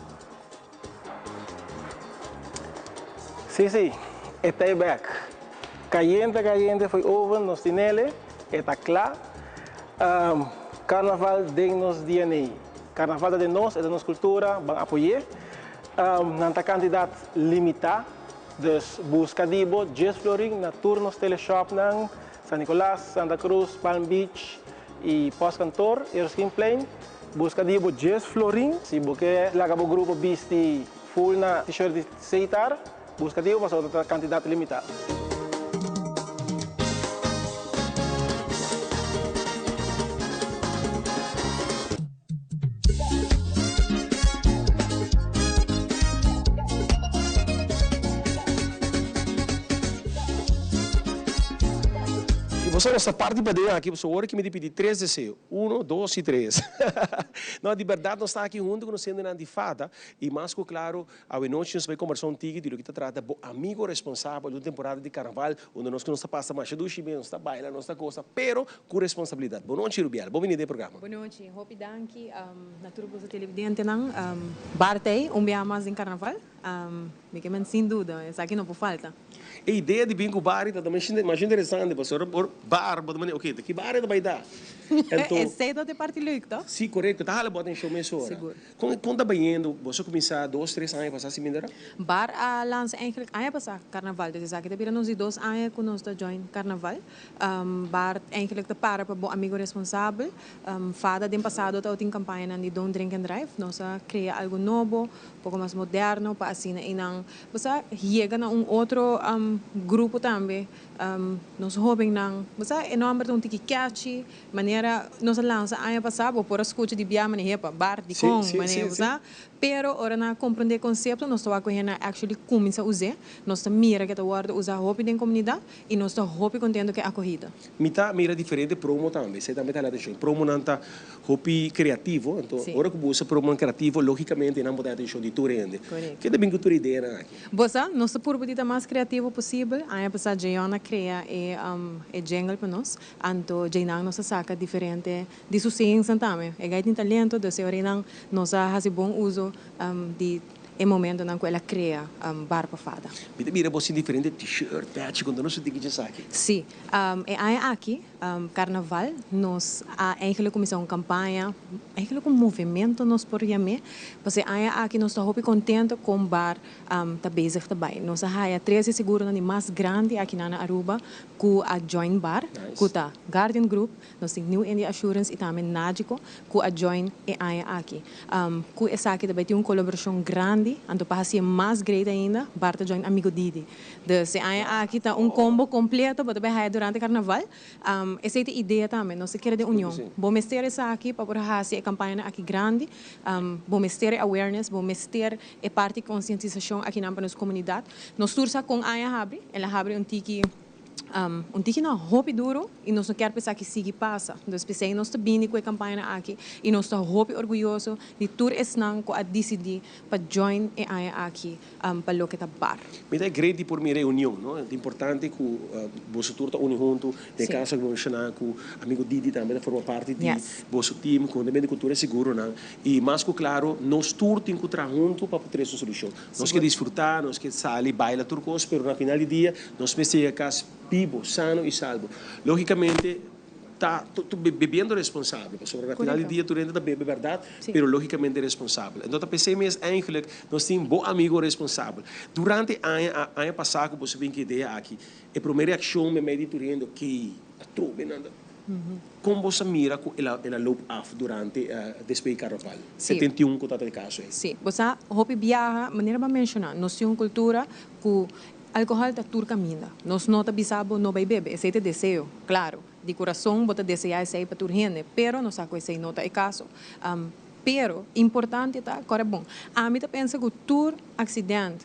Sí, sí, e ta e bek. Cayente, cayente fo'i oven, nos tinele, e ta cla. Carnaval den nos DNA. Carnaval ta den nos, e ta nos cultura, ban apoy'é. Nan ta cantidad limita, dus busca di bo djes florin na tur nos teleshopnan, San Nicolas, Santa Cruz, Palm Beach y Postkantoor, Erskine Busca di bo djes florin. Si bo ke laga bo grupo bisti full na t-shirt di Setar, busca di bo pasobra ta cantidad limita. Y boso nos ta parti paden aki, boso ora ki mi di pidi tres deseo, uno, dos y tres. No, di berdad nos ta aki hunto cu nos hendenan di fada y mas cu claro awe nochi nos bay combersa un tiki di loke ta trata bo amigo responsabel di un temporada di carnaval unda nos cu nos ta pasa masha dushi bien, nos ta baila, nos ta goza, pero cu responsabilidad. Bo nochi Rubiel, bo bini den e programa. Bo nochi, hopi danki na tur boso televidentenan. Bart ei, un biaha mas den carnaval. Mi ke men sin duda, esaki no por falta. E idea di bin ku bari ta masha interesante pasobra ora bar bo ta manda oke ta ki bari ta bai da? Anto. Esei ta e parti leuk toh? Si korekto, ta hala bo atenshon mesora. Sigur. Kon kon ta bayendo? Boso a kuminsá dos tres aña pasá si mindera? Bar a lansa eigenlijk aña pasá karnaval, dus esaki ta bira nos di dos aña ku nos ta join karnaval. Bar eigenlijk ta para pa bo amigo responsabel. Fada den pasado tabatin kampañanan di don't drink and drive. Nos a krea algu nobo, poko mas moderno pa asina einan bo sa yega na un otro grupo tambe, nos hobennan. Bo sa e nomber ta un tiki catchy, manera nos a lansa aña pasa bo por a scucha di bia manera hepa, bar dikon, manera bo sa. Pero ora nan a comprende e concepto nos ta wak cu hende a actually cuminsa us'e, nos ta mira ke ta wordo usa hopi den comunidad y nos ta hopi contento cu e acogida. Mi ta mira diferente promo tambe, esei tambe ta hala atencion. Promonan ta Hopi creativo, anto ora cu bo usa promonan creativo, logicamente nan bo ta atencion di tur hende. Ke ta bin cu tur ideanan aki? Bo sa, nos ta purba di ta mas creativo posibel. Aña pasa Jeon a crea e e jingle pa nos, anto djeinan nos a saca diferente di su scenesnan tambe. E guy tin talento, dus e ora einan nos a haci bon uso di e momentonan cu el a crea Bar pa Fada. Mi ta mira bo sin diferente t-shirt, patch, con ta nos tin kichi esaki? Si, e aña aki Carnaval nos a eigenlijk cuminsa un campaña, eigenlijk un movimento nos por yam'e, pasobra e aña aki nos ta hopi contento con bar ta bezig ta bay. Nos a haya tres e seguronan di mas grandi akinan na Aruba cu a join bar, cu ta Guardian Group, nos tin New India Assurance y tambe Nagico cu a join e aña aki. Cu esaki ta bay tin un colaboracion grandi, anto pa haci'e mas great ainda, bar ta join Amigo Didi. Dus e aña aki ta un combo completo bo ta bay haya durante carnaval. Esey ta e idea tambe, nos ta kere den union. Bo mester esaki pa por haci e campañanan aki grandi, bo mester e awareness, bo mester e parti concientisacion akinan pa nos comunidad. Nos tur sa con aña habri, el a habri un tiki un tiki no hopi duro y nos no kier pa esaki sigui pasa. Dus p'esey nos ta bini cu e campañanan aki y nos ta hopi orguyoso di tur esnan cu a dicidi pa join e aña aki. pa loke ta bar. Mi ta great di por mira e union, no? Ta importante ku boso tur ta uni huntu. Den e kaso ku bo menshoná ku amigo Didi tambe ta forma parti di boso team konhuntamente ku tur e seguronan. I mas ku klaro nos tur tin ku traha huntu pa por trese un solushon. Nos ke disfrutá, nos ke sali, baila tur kos, pero na final di dia nos mester yega kas bibo, sano i salbo. Lógikamente. Ta bebiendo responsabel, pasobra na final di dia tur hende ta bebe berdad, pero logicamente responsabel. Enton ta pesey mes eigenlijk nos tin bo amigo responsabel. Durante aña aña pasa cu boso bin cu idea aki, e prome reaccion memey di tur hende, ok, atrobe nan ta. Kon bo sa mira ku el a el a loop af durante despues di karnaval? 71 ku tabata e kaso ei. Sí. Bo sa hopi biaha, manera bo a menshoná, nos tin un kultura ku alkohòl ta tur kaminda. Nos no ta bisa bo no bai bebe, esei ta e deseo, klaro. Di kurason bo ta deseá esei pa tur hende, pero nos sa ku esei no ta e kaso. Pero, importante ta, kòrda bon, ami ta pensa ku tur aksident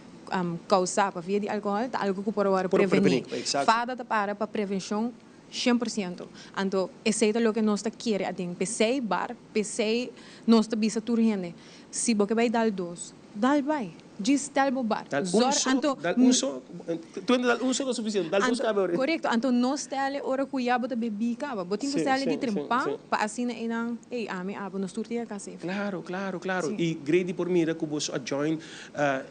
kousá pa via di alkohòl ta algu ku por a wòrdu prevení. Fada ta para pa prevenshon 100%. Anto, esei ta loke nos ta kere aden. P'esei bar, p'esei nos ta bisa tur hende, si bo ke bai dal dos, dal bai. Djis tel bo bar. Dal un so, Anto, dal un so, tu hende dal un so ta suficiente, dal dos Anto, cabe ori. korekto. Anto no stel e ora ku ya bo ta bebí kaba. Bo tin ku Sí, stel e di sí, sí, trempan sí. pa asina einan, ey, ami, abo, nos tur ta yega safe. Claro, claro, claro. Sí. I Grady por mira ku boso a join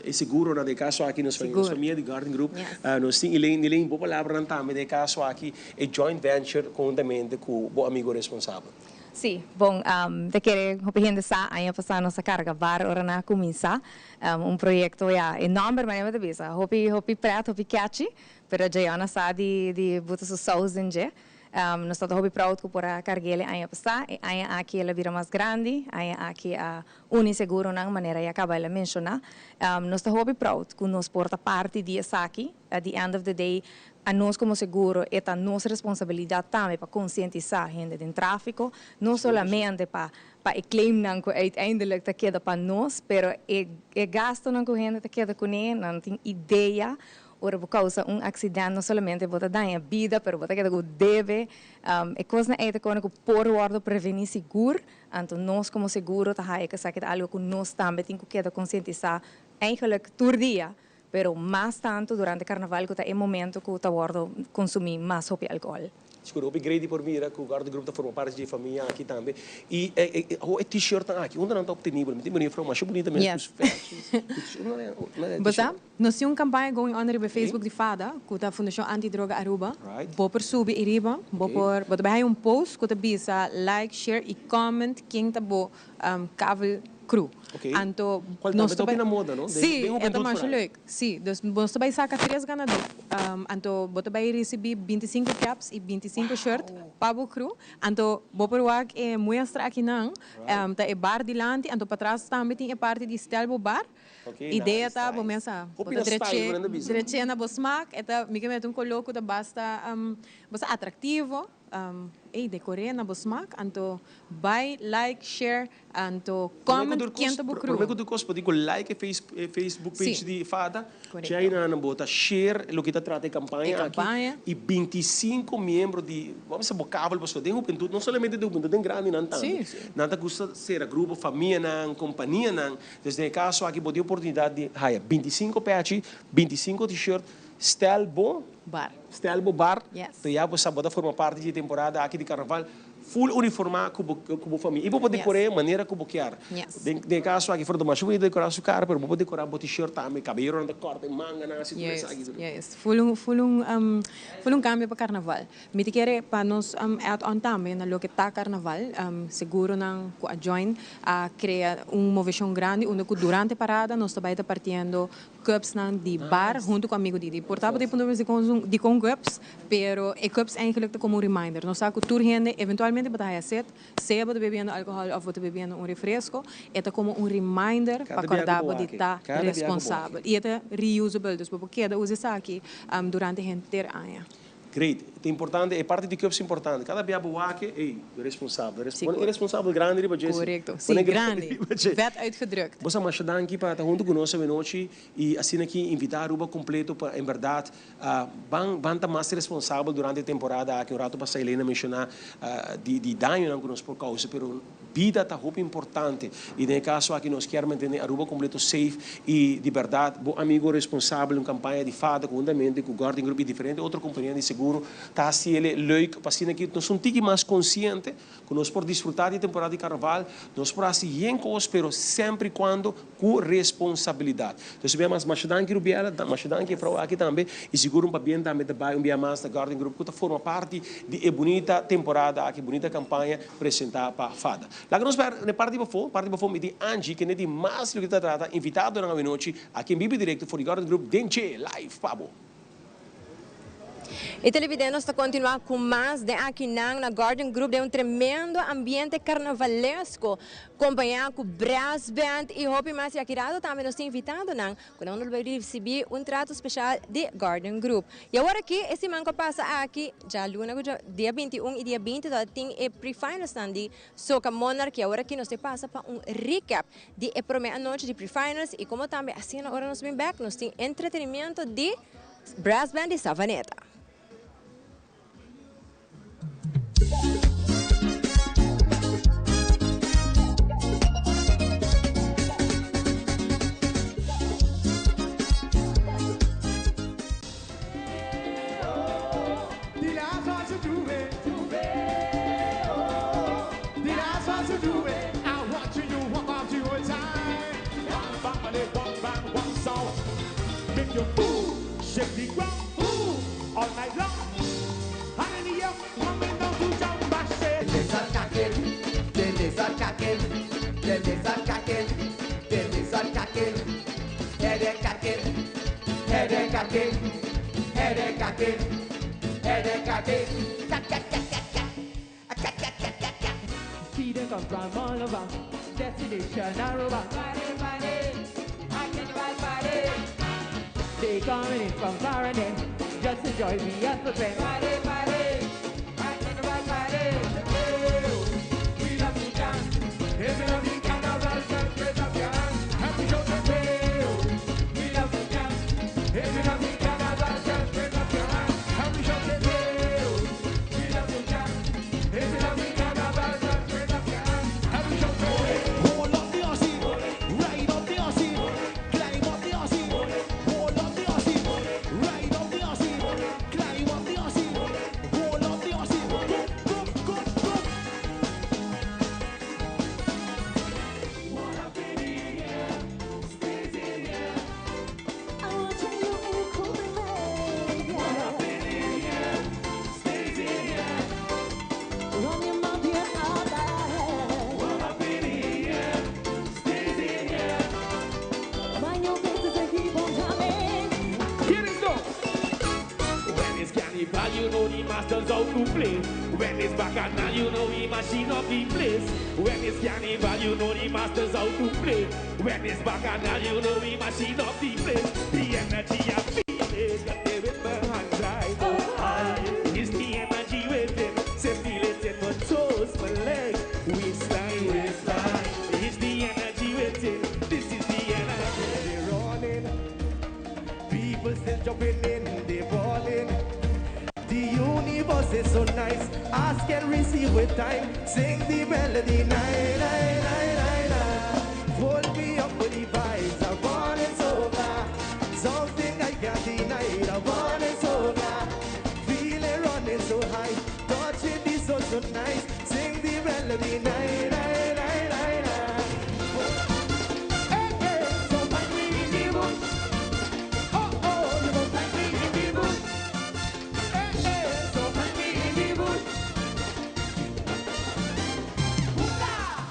e seguronan den e kaso aki, nos nos Sigur. famia di Guardian Group. Yes. Nos tin Elaine, Elaine, bo palabranan tambe den e kaso aki, e joint venture konhuntamente ku bo amigo responsabel. Sí, bon, ta kere hopi hende sa, aña pasá nos a karga bar ora nan a kuminsá un proyekto, ya, e nòmber manera mi ta bisa, hopi hopi pret, hopi catchy, pero Jayona sa di di buta su sous den dje. Nos ta hopi proud ku por a karg'el e aña pasá, e aña aki el a bira mas grandi, aña aki a uni seguronan manera ya kaba el a menshoná. Nos ta hopi proud ku nos por ta parti di esaki, at the end of the day anos komo seguro e ta nos responsabilidat tambe pa konsientisá hende den tráfiko, no solamente pa pa e claimnan ku uiteindelijk ta keda pa nos, pero e e gastonan ku hende ta keda kuné, nan tin idea ora bo kousa un aksident no solamente bo ta daña bida pero bo ta keda ku debe. E kosnan ei ta kone ku por wòrdu prevení sigur, anto nos komo seguro ta haya ku esaki ta algu ku nos tambe tin ku keda konsientisá eigenlijk tur dia. Pero mas tanto durante carnaval cu ta e momento cu ta wordo consumi mas hopi alcohol. Sigur hopi gredi por mira cu Garden Group ta forma parti di e famia aki tambe. Y e t-shirtnan aki, unda nan ta obtenibel? Mi tin mira juffrouw masha bunita mes cu su fashion. Unda nan e Bo sa, t-shirt? nos tin un campaña going on riba Facebook di FADA, cu ta Fundacion Anti Droga Aruba. Bo por subi ariba, bo por, bo ta bay haya un post cu ta bisa like, share y comment ken ta bo kavel crew. Anto Cual nos tambe ta ta bai hopi na moda, no? Den Sí, den e ta hubentud masha vooral. leuk. Sí, dus nos ta bai saca tres ganadó. Anto bo ta bai ricibi 25 caps y 25 shirt pa bo crew. Anto bo por wak e muestra akinan, ta e bar dilanti, anto patras tambe tin e parti di stel bo bar. Idea Nice, ta bo nice. mes a bo Hopi ta na style, dreche bo nan ta bisa. dreche na bo smaak. E ta mi ke mete un color cu ta basta basta atractivo. Ey decoré na bo smaak anto bai like share anto comment ken ta bo crew. Prome ku tur kos bo tin ku like e Facebook page di Fada Korekto. Djei nan bo ta share loke ta trata e kampaña aki i 25 miembro di bo a bisa bo kabel pasobra den hubentut no solamente den hubentut den grandinan tambe nan ta gusta sera grupo famianan kompanianan dus den e kaso aki bo tin oportunidat di haya 25 pechi 25 t-shirt Stel bo Bar. Stel bo bar. Yes. To ya bo sa bo ta forma parti di e temporada aki di karnaval full uniformá ku bo ku bo famia. I bo por Yes. dekor'é manera ku bo kier. Yes. Den den e kaso aki for ta masha bunita dekorá su kara pero bo por dekorá bo t-shirt tambe, kaberonan ta kòrta e manganan hasi tur Yes, esaki. yes. Full un full un full un kambio pa karnaval. Mi ta kere pa nos add on tambe na loke ta karnaval. Seguronan ku a join a krea un moveshon grandi unda ku durante parada nos ta bai ta partiendo Cupsnan di bar hunto cu amigo di di. Por ta bo tin punto di vista di con cups, pero e cups eigenlijk ta como un reminder. Nos sa cu tur hende eventualmente bo ta haya sed, sea bo ta bebiendo alcohol of bo ta bebiendo un refresco, e ta como un reminder pa Cada bia corda cu bo bo di wak, ta cada bia cu bo wak. responsabel. Y e ta reusable, dus bo por keda usa esaki durante henter aña. Great. Ta importante, e parti di cups importante. Cada bia bo wak, ey, responsabel. Res, Sigur. pone responsabel grandi riba dje, si. Correcto. Si, Pone grandi grandi. riba dje. Vet uitgedrukt. Bo sa masha danki pa ta hunto cu nos awenochi y asina aki invita Aruba completo pa en berdad ban ban ta mas responsabel durante e temporada aki. Un rato pasa Elena menciona di di dañonan cu nos por causa, pero bida ta hopi importante y den e caso aki nos kier mantene Aruba completo safe y di berdad bo amigo responsabel un campaña di fada conhuntamente cu Guardian Group y diferente otro compania di seguro ta haciele leuk pa asina ki nos un tiki mas consciente cu nos por disfruta di e temporada di carnaval, nos por haci yen cos pero semper y cuando cu responsabilidad. Entonces un bia mas masha danki Rubiela, masha danki e vrouw aki tambe y sigur un pabien tambe ta bay un bia mas na Guardian Group cu ta forma parti di e bunita temporada aki, bunita campaña presenta pa fada. Laga nos bai na e parti pafó, parti pafó mi tin Angie kende tin mas loke ta trata invitadonan awenochi aki en bibi directo for di Guardian Group den dje live pa bo. E televidente nos ta continua cu mas den akinan na Guardian Group den un tremendo ambiente carnavalesco compaña cu brass band y hopi mas y aki rato tambe nos tin invitadonan cu nan lo bay ricibi un trato special di Guardian Group. Y awor aki e siman cu a pasa aki djaluna cu dia 21 y dia 20 ta tin e pre-finals nan di Soca Monarch y awor aki nos ta pasa pa un recap di e prome anochi di pre-finals y como tambe asina ora nos bin bek nos tin entretenimiento di Brass Band di Savaneta. See them come from all over, destination Aruba. Party, party, I can party. They coming in from far and near, just enjoy the atmosphere. Party, party, I can party. We love to dance. It's love the carnival celebration. Happy show to play. We love to dance. It's love the carnival celebration. Happy show to play. We love to dance. It's love the carnival celebration. Happy show to play. Hold up the Aussie, ride up the Aussie, climb up the Aussie, hold up the Aussie, ride up the Aussie, climb up the Aussie, hold up the Aussie, go, go, go, go. I want you in a cool Run your mouth, yeah, all night. Mind your business and keep on coming. Here it go. When it's carnival, you know the masters how to play. When it's bacchanal, you know we machine up the place. When it's carnival, you know the masters how to play. When it's bacchanal, you know we machine up the place. The energy I feel it, got me with my hands high. Oh, high. It's the energy within. Say feel it in my toes, my legs, waistline, waistline. It's the energy within. This is the energy. They running, people still jumping in, they balling. The universe is so nice. Ask and receive with time. Sing the melody, nine, nine, nine, nine, nine. Pull me up with the vibes. I want it so bad. Something I can't deny. I want it so bad. Feeling running so high. Touching the soul so nice. Sing the melody, nine, nine, nine, nine, nine. Hey, hey, so find me in the bush. Oh, oh, you gon' find me in the bush. Hey, hey, so find me in the bush.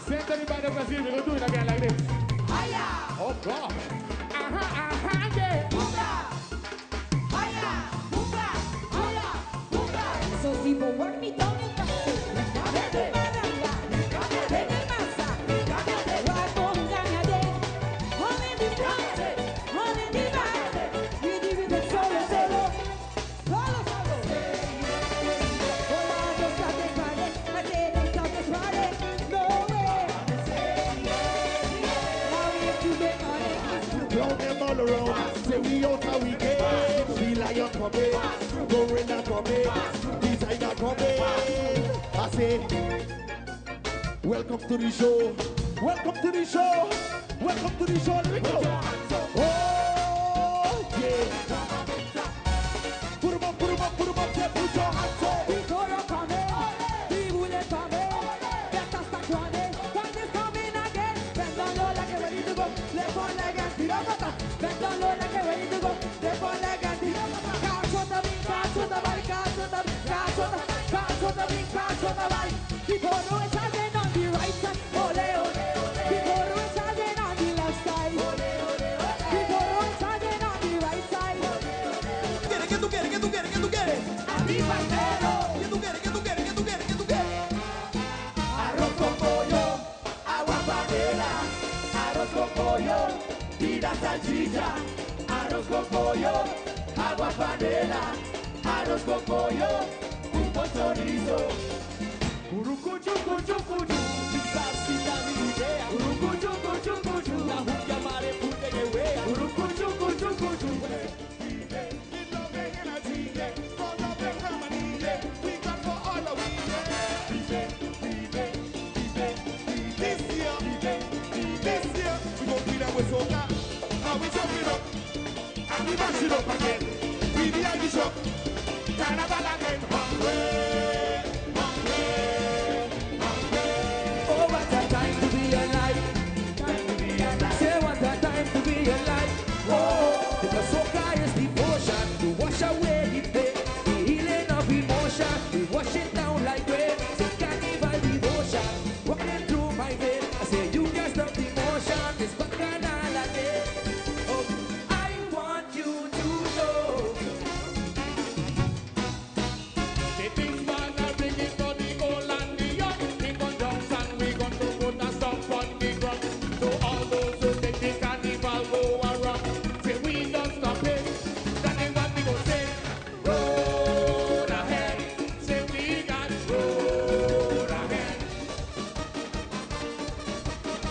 Send everybody Brazil, we gonna do it again like this. Oh God. Aha, yeah. So people work me down in Throw them all around. Say we out how we came. See lion coming, gorilla coming, designer coming. I say, welcome to the show. Welcome to the show. Welcome to the show. Let me go. Oh yeah. Put 'em up, put 'em up, put 'em up. Yeah, put your hands up. People who are charging on the right side, ole ole. People who are charging on the left side, ole ole. Pida salchicha, arroz con pollo, agua panela, arroz con pollo, un buen chorizo. Curucuchu, cuchu, cuchu, salsita mi idea. Curucuchu, cuchu, cuchu, la juca mare pute que wea. Curucuchu, cuchu, cuchu. This year, this year, we gon' be that with soca. And we jump it up, and we mash it up again. We the Irish up, carnival again. Hungry, hungry, hungry. Oh, what a time to be alive. Time to be alive. Say what a time to be alive. Oh, the soca is devotion to wash away the pain, the healing of emotion. We wash it down like rain. Say carnival devotion, walking through my vein. I say you can't stop the motion. It's bacchanal again. Oh, I want you to know. The things man a bring it for the old and the young. We gon' dance and we gon' to put a stomp on the ground. To all those who take the carnival go around. Say we don't stop it. That is what we gon' say. Road ahead. Say we got road ahead.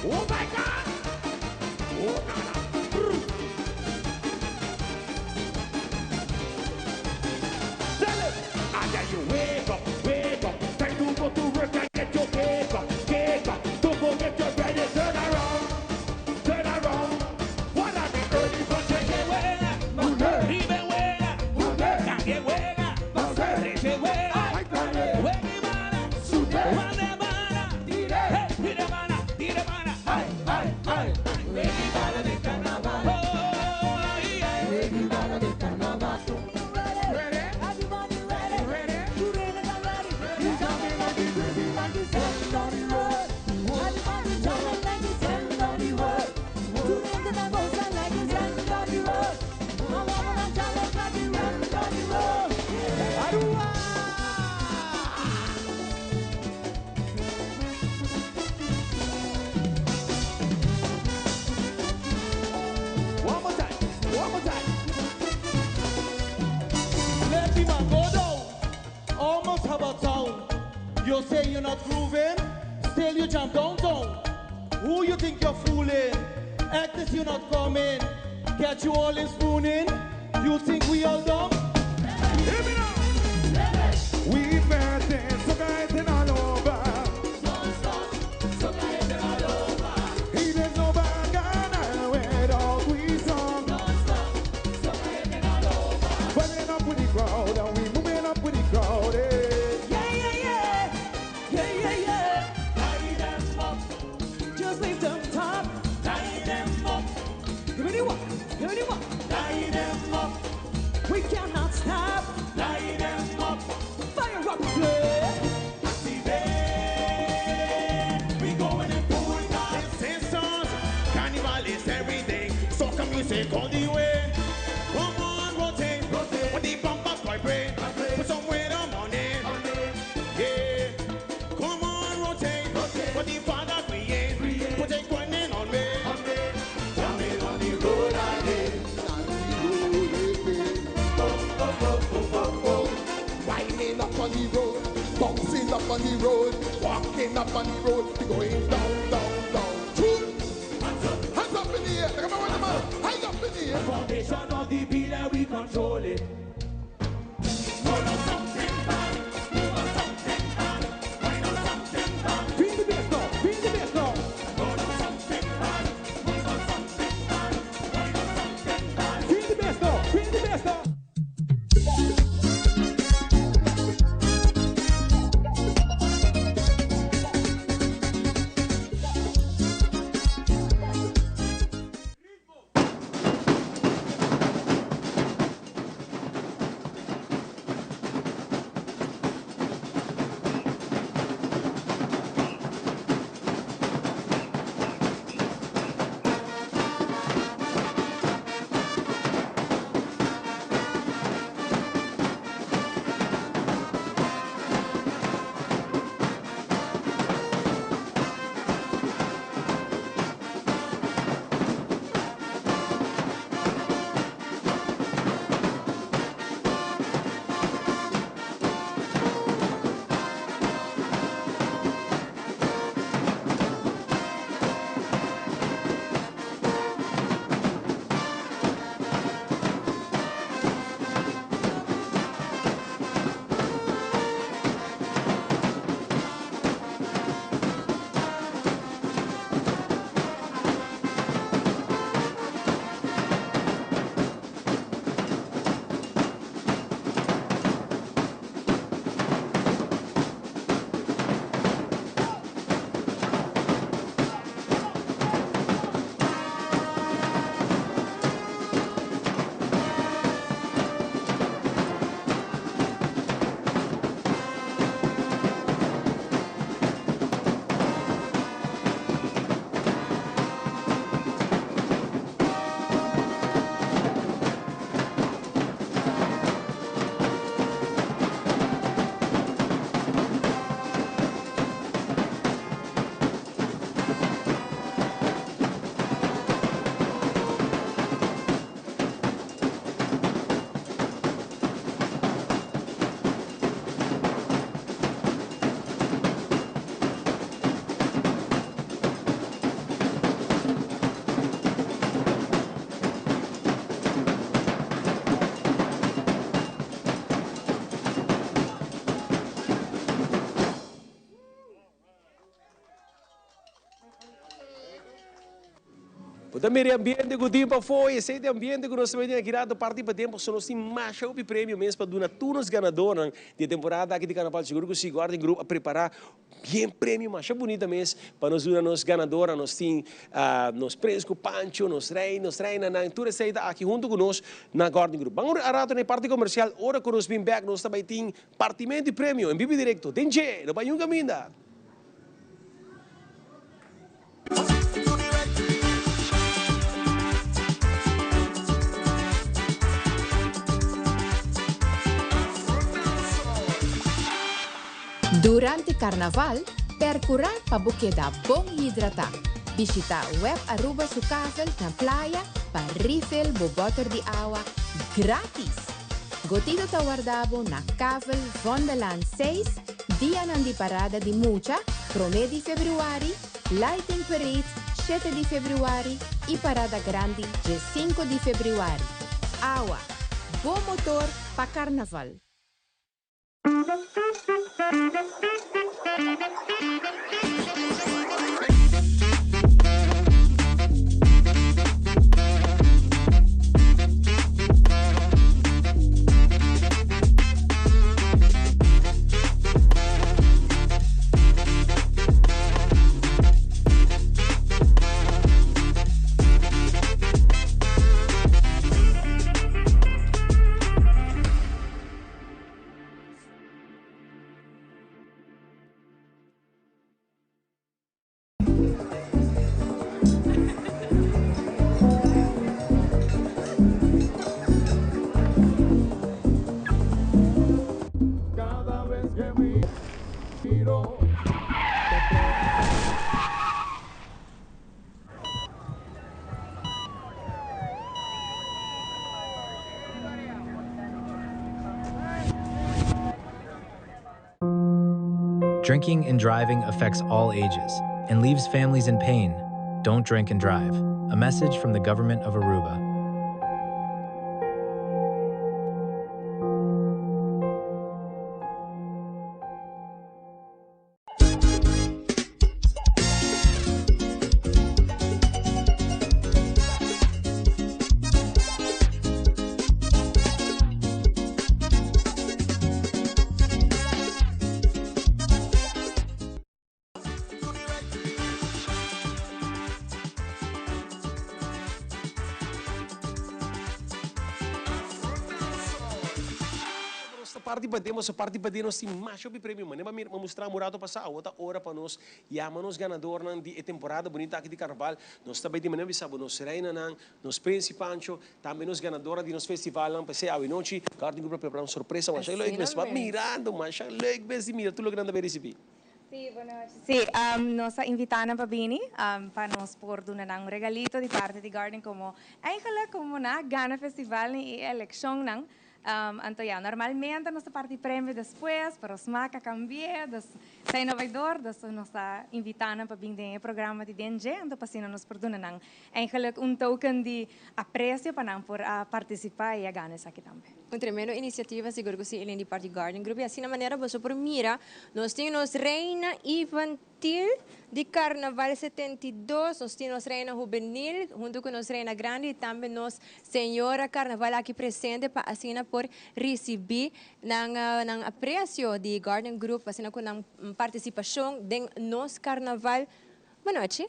Oh my God! Oh na na. Brr. Tell him. And then you wake up, wake up. Time to go to work and get your cake up, cake up. Don't forget your bread and turn around, turn around. What are the early project? Vive huela, cambie huela, reche huela, huela mana, hey, tire mana, tire mana, ay, ay, ay. Lady bala de carnaval, oh yeah. Lady bala de carnaval. One more time, one more time. Let the man go down. Almost have a town. You say you're not grooving, still you jump downtown. Who you think you're fooling? Act as you're not coming. Catch you all in spooning. You think we all dumb? Hear me now. We met in soca is all over. He there's no bacchanal without we song. Running up with the crowd and we moving up with the crowd. eh. Yeah, yeah, yeah. Yeah, yeah, yeah. Tie them up. Just leave them top. Tie them up. Give me the one. Give me the one. Tie them up. We cannot stop. Tie them up. Fire up the place. Activate. We going in full time. Sisters, carnival is everything. Soca music all the way. Come on, rotate, rotate. When the bumpers vibrate, put some weight on money. Yeah. Come on, rotate, rotate. When the father create, put a grinding on me. Jumping on the road again. Winding up on the road, bouncing up on the road, walking up on the road, we going down, down, down. Two. Hands up in the air. Come on, come on. High up in the air. Foundation of the pillar, we control it. Feel the bass now. Feel the bass now. Feel the bass now. Feel the bass now. Bo ta mira e ambiente ku tin pafó i esei ta e ambiente ku nos ta bai tin aki rato parti pa tempu so nos tin masha hopi premio mes pa duna tur nos ganadornan di e temporada aki di Carnaval. Sigur ku si Guardian Group a prepara bien premio masha bunita mes pa nos duna nos ganadornan. Nos tin nos prins ku Pancho, nos rei, nos reinanan, tur esei ta aki huntu ku nos na Guardian Group. Ban un rato na e parti komersial, ora ku nos bin bek nos ta bai tin partimento di premio en bibo i direkto den dje. No bai niun kaminda. Durante Carnaval, percura pa bo keda bon hidrata. Bishita Web Aruba su kavel na playa pa refill bo boter di awa gratis! Gotido ta warda bo na Kavel Vondelaan seis, dianan di parada di mucha, prome di februari, Lighting Parade shete di februari y Parada Grandi dje sinku di februari. Awa, bo motor pa Carnaval! Drinking and driving affects all ages and leaves families in pain. Don't drink and drive. A message from the government of Aruba. Nos ta parti pa den, boso parti pa den, nos tin masha hopi premio. Manera mi a mustra un rato pasa, awo ta ora pa nos yama nos ganadornan di e temporada bunita aki di Carnaval. Nos ta bay di manera bisa bo nos reinanan, nos prins y pancho, tambe nos ganadornan di nos festivalnan. P'esey awe nochi Garden Group a prepara un sorpresa masha leuk mes. Bo a mirando masha leuk mes di mira tur loke nan ta bay ricibi. Sí, buenochi. Sí, nos a invitá nan pa bini, pa nos por duna nan un regalito di parti di Garden como eigenlijk como nan a gana festivalnan y e eleccionnan. Anto ya, normalmente nos ta parti premio despues, pero smaak a cambi'é, dus ta innovador, dus nos ta invitá nan pa bin den e programa di den dje, anto pa asina nos por duna nan eigenlijk un token di aprecio pa nan por a participa y a gana esaki tambe. Un tremendo iniciativa, sigur cu si, Elaine di parti Garden Group. Y asina manera boso por mira, nos tin nos Reina Infantil di Carnaval 72, nos tin nos Reina Hubenil hunto cu nos Reina Grandi y tambe nos Señora Carnaval aki presente pa asina por ricibi nan nan aprecio di Garden Group, asina cu nan participacion den nos Carnaval. Buenochi.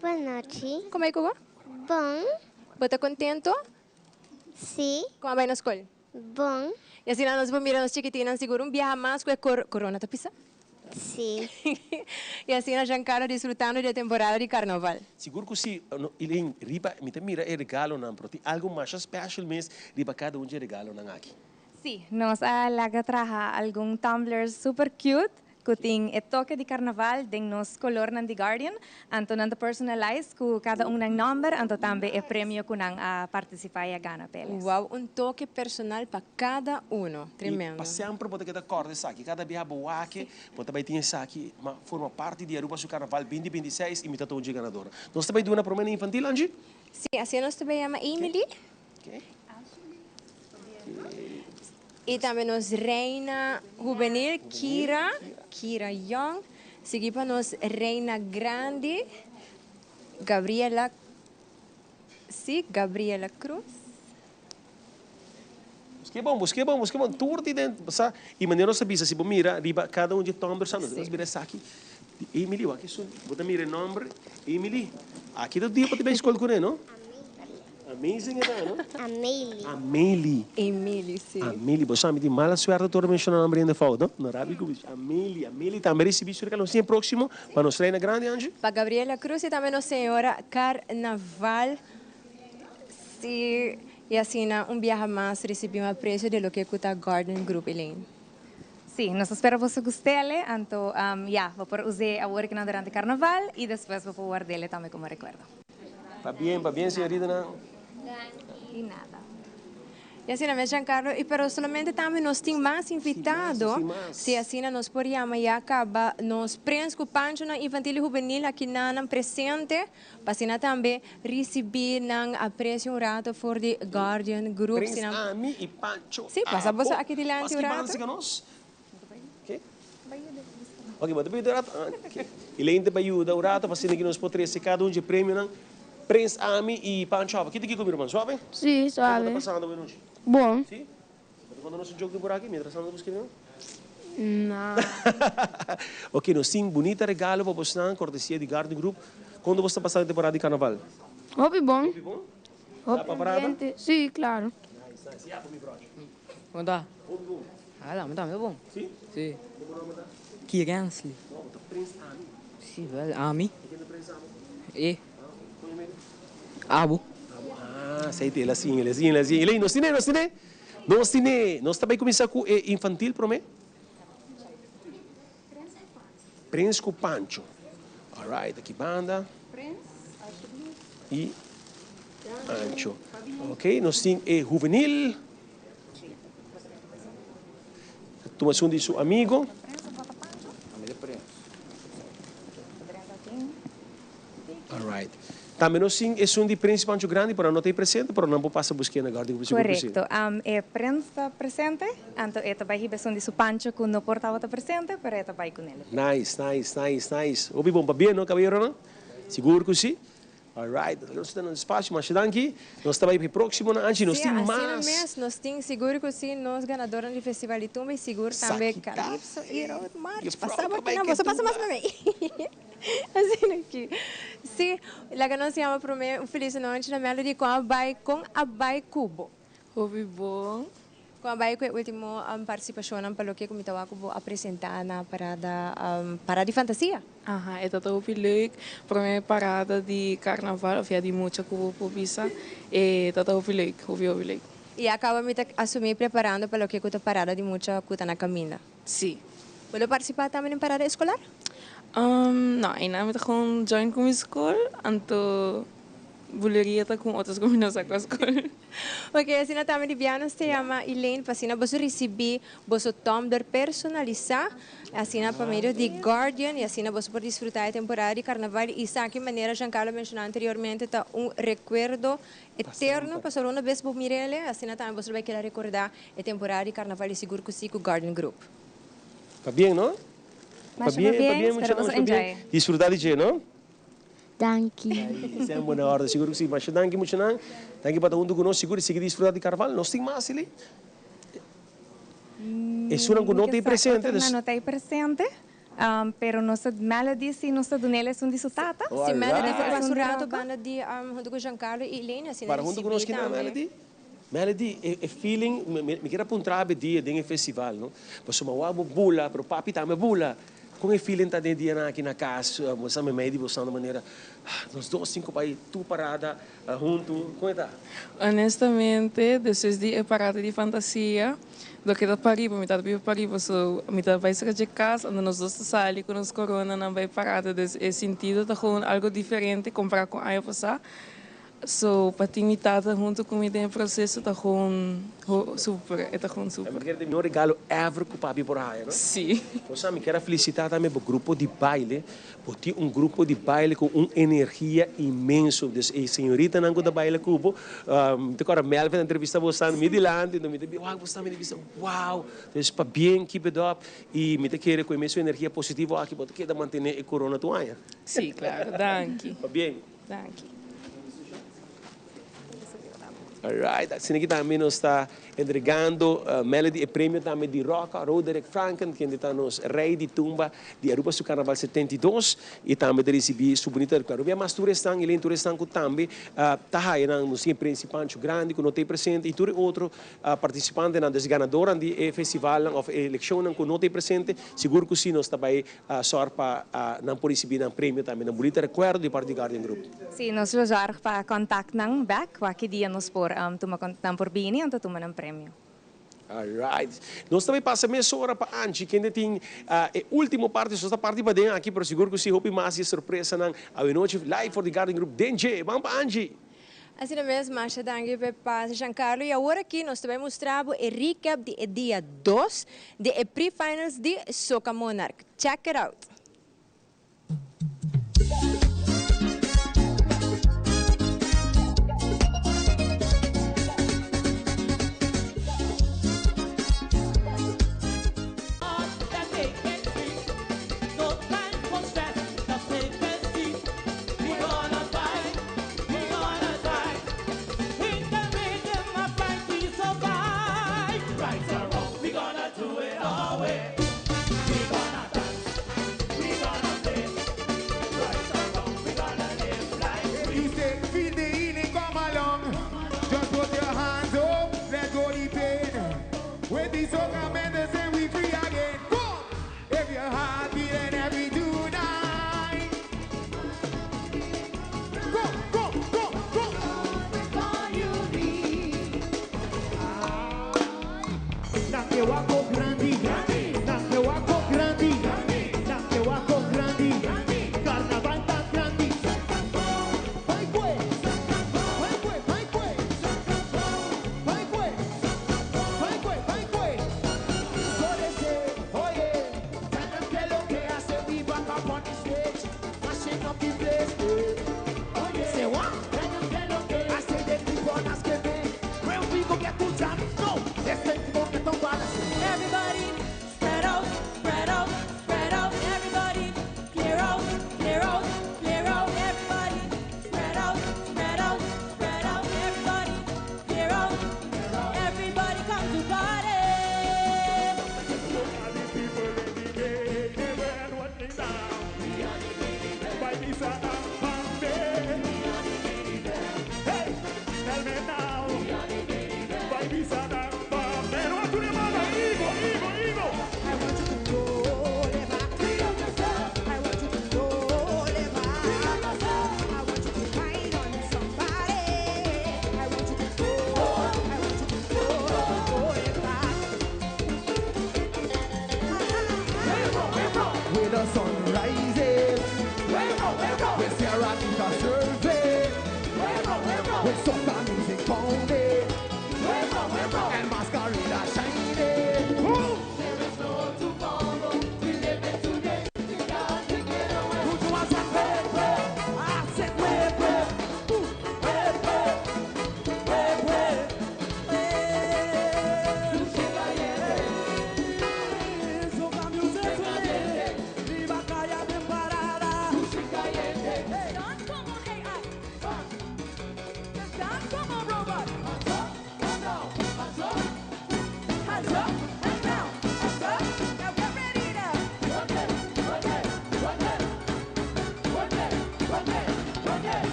Buenochi. Como ey cu bo? Bon. Bo ta contento? Sí. Con a bay na scol? Bon. Y asina nos por mira nos chikitinnan sigur un biaha mas cu e corona ta pisa. Sí. Y asina Giancarlo disfrutando di e temporada di carnaval. Sigur cu si, Elaine, riba mi ta mira e regalonan, pero tin algo masha special mes riba cada un dje regalonan aki. Sí, nos a laga traha algun tumblers super cute Ku tin e toke di karnaval den nos kolornan di Guardian, anto nan ta personalize ku kada un nan nòmber, anto tambe e premio ku nan a partisipá i a gana p'eles. Wow, un toke personal pa kada uno. I Tremendo. pa semper bo ta keda kòrda esaki. Kada biaha bo wak, bo ta bai tin esaki, ma forma parti di Aruba su Karnaval binti binti i seis i mi ta ta un dje ganador. Nos ta bai duna promé na infantil, Angie? Sí, asina nos ta bai yama Emily. Y tambe nos reina hubenil Kira, Kira Young, sigui pa nos reina grandi Gabriela. Si, Gabriela Cruz. Busk'é bon, busk'é bon, busk'é bon. Tur di den, sa. I manera nos ta bisa, si bo mira riba kada un di e tòmber sa, nos mira esaki di Emily, wak esun, bo ta mira e nòmber Emily. Aki ta dia pa ta bai skol kuné, no? Amazing e ta, no? Amelie. Amelie. Emily, si. Amelie, bo sa mi tin mala suerte tur a menshoná nòmber hende fout, no? No rabi ku mi. Amelie, Amelie tambe risibí su regalo. Nos tin e próksimo pa nos reina grandi, Angie. Pa Gabriela Cruz i tambe nos señora Carnaval. Si, i asina un biaha mas risibí un aprecio di loke ku ta Garden Group, Elaine. Si, nos ta spera boso gust'ele, anto ya, bo por us'é awor kinan durante Carnaval i despues bo por ward'ele tambe komo rekuerdo. Pabien, pabien señoritanan. Di nada. Y asina mes Giancarlo, y pero solamente tambe nos tin mas invitado, si asina nos por yama ya caba nos prens cu panchonan infantil y hubenil aki nanan presente, pa asina tambe ricibi nan aprecio un rato for di Guardian Group. Prens Ami y Pancho Si, pasa boso aki dilanti un rato. Ok, bo ta pidi un rato? Ok. Elaine ta bay yuda un rato pa asina ki nos por trece cada un dje premionan. Prens Ami y Pancho Ava. Ki ta kiko mi ruman? Suave? Si, suave. Como ta pasando awe nochi? Bon. Si? Bo ta conta nos un joke di por aki mientras tanto bo scribi nan? No. Ok, nos tin bunita regalo pa bosnan, cortesia di Garden Group. Con ta bos ta pasando e temporada di carnaval? Hopi bon. Hopi bon? Hopi Ta pa parada? ambiente. Si, claro. Nice, nice. Ya, mi brother. Con ta? Hopi bon. Hala, mi tambe bon. Si? Si. Como nomber ta? Kirensley. No, bo ta Prins Ami. Si, wel, Ami. E ken ta Prins Ami? E. Ah, ok. Con je mede? Abo. Abo, ah, sei te, el a siña, el a siña, el a siña. Eley, nos tine, nos tine. Nos tine. Nos ta bay cuminsa cu e infantil prome. Prins cu Pancho. Alright, aki banda. Y Pancho. Ok, nos tin e juvenil. Tuma esun di su amigo. Alright. Tambe nos tin esun di Prins Pancho Grandi, pero nan no ta ei presente, pero nan por pasa busk'é na Garden Group sigur ku si. Korekto. E Prins ta presente, anto e ta bai hiba esun di su Pancho ku no por tabata presente, pero e ta bai ku nel. Nice, nice, nice, nice. Hopi bon. Pabia no, kabayeronan? Sigur ku si. Alright, nos ta na espacio, masha danki. Nos ta bai pa e proximo nan, Angie, nos Sí, tin asina mas. mes, nos tin sigur cu si nos ganadornan di Festival di Tumba y sigur tambe Sakita. Calypso y Road March. Juffrouw Pasa bo ta bai aki nan, boso pasa mas ketu. pa mi. Asina aki. Sí, laga nos yama prome un feliz nochi na Melody con a bai, con a bai cu bo? Hopi bon. Con a bai cu e ultimo participacionnan pa loke cu mi ta wak cu bo a presenta na parada Parada di Fantasia? Aha, e ta ta hopi leuk. Prome parada di carnaval of ya di mucha cu bo por bisa. E ta ta hopi leuk, hopi hopi leuk. Y a caba mi ta asumi preparando pa loke cu ta parada di mucha cu ta na caminda? Si. Bo lo participa tambe den parada escolar? No, einan mi ta gewoon join cu mi school, anto Buleria ta cu otro school mi no sa cua school. Ok, asina tambe di bia nos ta yama Elaine pa asina boso ricibi boso tumbler personalisa, asina pa medio di Guardian y asina boso por disfruta e temporada di carnaval y esaki manera Giancarlo a menciona anteriormente ta un recuerdo eterno pasobra una bes bo mirele asina tambe boso lo bay keda recorda e temporada di carnaval y sigur cu si cu Guardian Group. Pa bien no? Pa Masha bien, pa pabien, bien spero muchanan, boso masha pabien. enjoy. Disfruta di dje no? Danki. Esei un buena orde, sigur ku si. Masha danki muchanan. Danki pa ta huntu ku nos. Sigur sigui disfruta di karnaval. Nos tin mas, Silly. Esunnan ku no ta ei presente. Otronan no ta ei presente, pero nos ta Melody si nos ta dun'el esun di su tata. Si Melody por pasa un rato banda di huntu ku Giancarlo i Elaine asina Para huntu ku nos risibi kina tambe. Melody? Melody, e feeling, mi kier a puntra bo dia den e festival, no? Pasobra mi a wak bo bula, pero papi tambe a bula. Kon e feeling ta den e dianan aki na kas? Bo sa meimei di bo sa na manera, nos dos tin ku bai tur parada huntu. Kon e ta? Honestamente, despues di e parada di fantasia, loke ta pariba, mi tata biba pariba, so mi ta bai cerca dje kas, anto nos dos ta sali ku nos koronanan bai parada. Dus e sintido ta gewoon algo diferente kompara ku aña pasá. So pa tin mi tata hunto cu mi den e proceso ta gewoon super, e ta gewoon super. Mi kier ta e mihor regalo ever cu papi por haya, no? Si. Bo sa, mi kier a felicita tambe bo grupo di baile. Bo tin un grupo di baile cu un energia inmenso. Dus e señoritanan cu ta baila cu bo, mi ta corda Melvin a entrevista bo staan mi dilanti, enton mi ta wak bo staan mi ta bisa wow. Dus pabien, keep it up. Y mi ta kere cu e mesun energia positivo aki bo ta keda mantene e corona tur aña. Si, claro. Danki. Pabien. Danki. Alright, asina aki tambe nos ta entregando Melody e premio tambe di Rocca, Roderick Franken, kende ta nos Rey di Tumba di Aruba su Carnaval 72 y tambe ta ricibi su bunita recuerdo. Bia mas tur esnan y len tur esnan cu tambe ta haya nan, nos tin e Prince Pancho grandi cu no ta ey presente y tur e otro participantenan, des ganadornan di e festivalnan of e eleccionnan cu no ta ey presente, sigur cu si nos ta bay Sòrg pa nan por risibí nan premio tambe. Nan bunita rekuerdo di parti di Guardian Group. Sí, nos lo sòrg pa kòntakt nan bèk wak dia nos por tuma nan por bini anto tuma nan premio. Alright. Nos ta bai pasa mesora pa Angie kende tin e ultimo parti. Nos ta parti paden aki pero sigur ku si hopi mas di e sorpresanan awenochi live for di Guardian Group den dje. Ban pa Angie! Asina mes, masha danki p'e pase Giancarlo. Y awor aki nos ta bay mustra bo e recap di e dia dos di e pre-finals di Soca Monarch. Check it out!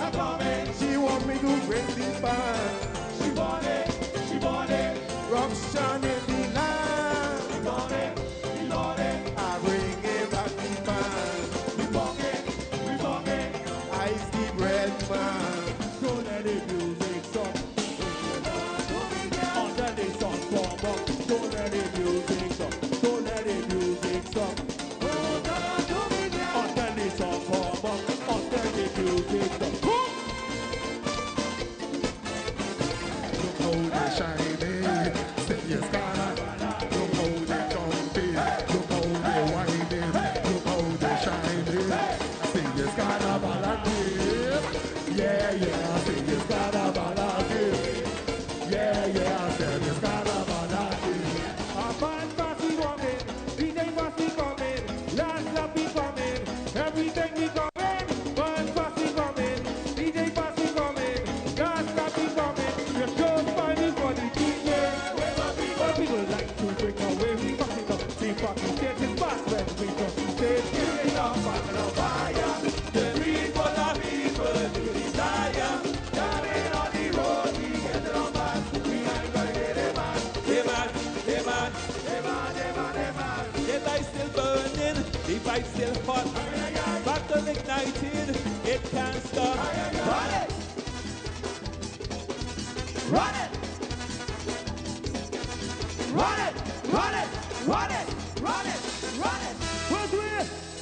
a coming. She want me to bring the pan. She want it, she want it. Ruction in the land. She want it, she want it. I bring it back the pan. We bong it, we bong it. Ice the bread man. Don't let the music stop. Until the sun come up. Don't let the music stop. Don't let the music stop. Until the sun come up. Until the music stop. Look how they shining, say yes, Look how they jumping, look how they whining, look how they shining. Say yes, carnival again. Yeah, yeah, say yes, carnival again. Yeah, yeah, say yes, carnival again. A band party coming, DJ party coming, last lap we coming, everything we coming. Band party coming, DJ party coming, last lap we coming. You should find me for the DJ. All people like to drink away, we pack it up. The party stage is fast when we drop the stage. Give it up, fire on fire. The people are people to desire. Driving on the road, we get it on fast. We ain't gonna get it man. Hey man, hey man, hey man, hey man, hey man. The light's still burning, the vibe's still hot. Battle ignited, it can't stop. Run it! Run it! Run it! Run it! Run it! Run it! Run it! 1, 2,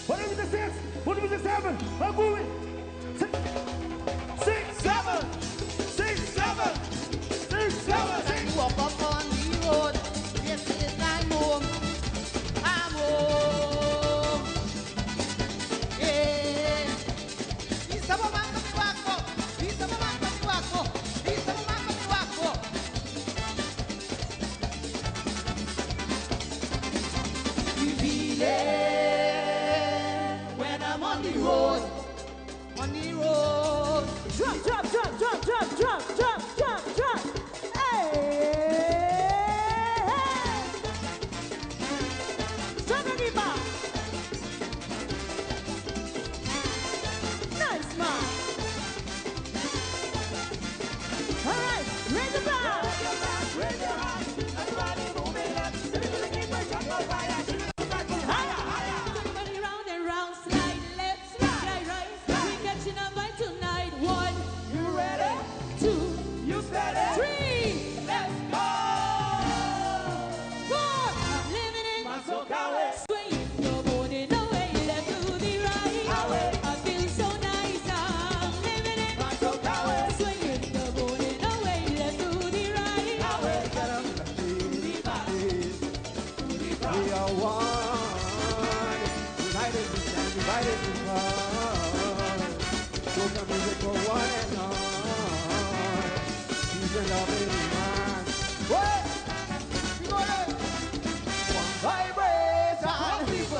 1, 2, 6, 1, 2, 7, 1, 6, 6, 7, 6, 7, 6, 7, 6. Walk up on the road, yes, it is I'm home. I'm home. Yeah. Isa mo man kami wako. Isa mo man kami wako. Isa mo man kami wako. You feel it when I'm on the road. On the road. Drop, drop, drop, drop, drop, drop, drop, drop, drop. Hey, hey. Drop it, Iba. Nice man. All right, raise the bar. Raise your hand. Everybody moving up. Everybody keep on fire. Higher, higher. Everybody round and round, slide left, slide right. We catching a vibe tonight. One, you ready? Two, you steady? Three, let's go. Four, I'm living in Swing your body the way left to the right. I feel so nice. I'm living in Swing your body the way left to the right. We are one. United we stand, divided we fall. Soca music for one and all. Peace and love in man. What? We go there. One vibration,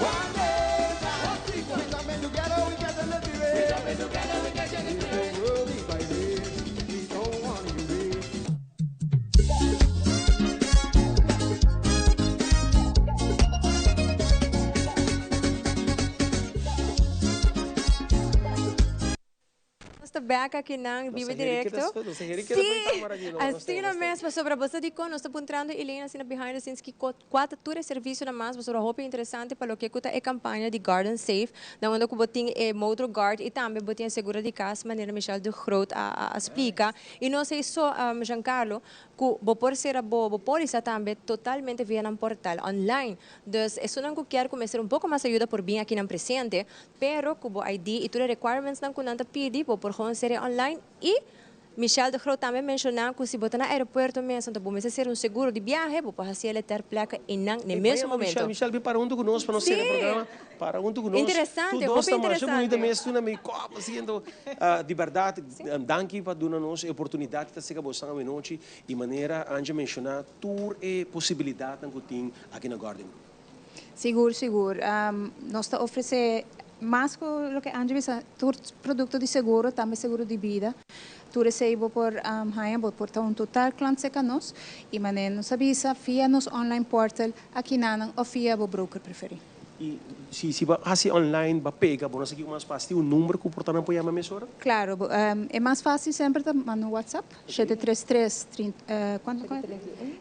one nation. We coming together, we get the spirit. We coming together, we get the spirit. The world divided, we don't want to erase. Nos ta back aki na Biba Directo. Si, asina mes, sobre bo di con nos ta puntrando Elena asina behind the scenes cu cua ta tur servicio na mas, sobre hopi interesante pa loke ta e campaña di Guardian Safe, na unda cu bo tin e motor guard y tambe bo tin seguro di cas, manera Michelle de Groot a splica. Y no so Giancarlo, cu bo por sera bo polisa tambe totalmente via un portal online. Dus esunnan cu kier cuminsa un poco mas ayuda por bin aki na presente, pero cu bo ID y tur requirements nan cu nan ta pidi, bo por gewoon sera online y Michelle de Groot tambe a menciona cu si bo ta na aeropuerto mes, anto bo mester sera un seguro di biahe, bo por haci ter plekke y nan na mesun momento. Michelle, Michelle, bin para hunto cu nos pa nos sera programa. Para hunto cu nos. Interesante, Tu dos hopi ta masha interesante. bunita mes, tu na mi copa haciendo. Di berdad, danki pa duna nos e oportunidad di ta cu bo anochi y manera Anja menciona tur e posibilidad cu tin aki na Guardian Group. Sigur, sigur. Nos ta ofrece mas cu loke Angie a bisa, tur producto di seguro, tambe seguro di bida. Tur esey bo por haya, bo por ta un total client cerca nos y manera nos a bisa via nos online portal aki nan of via bo broker preferi. Y si si bo haci online bo pega bo no sa kico mas fácil tin un number cu por ta nan por yama mesora? Claro, e mas fácil semper ta manda un WhatsApp, 733, cuanto?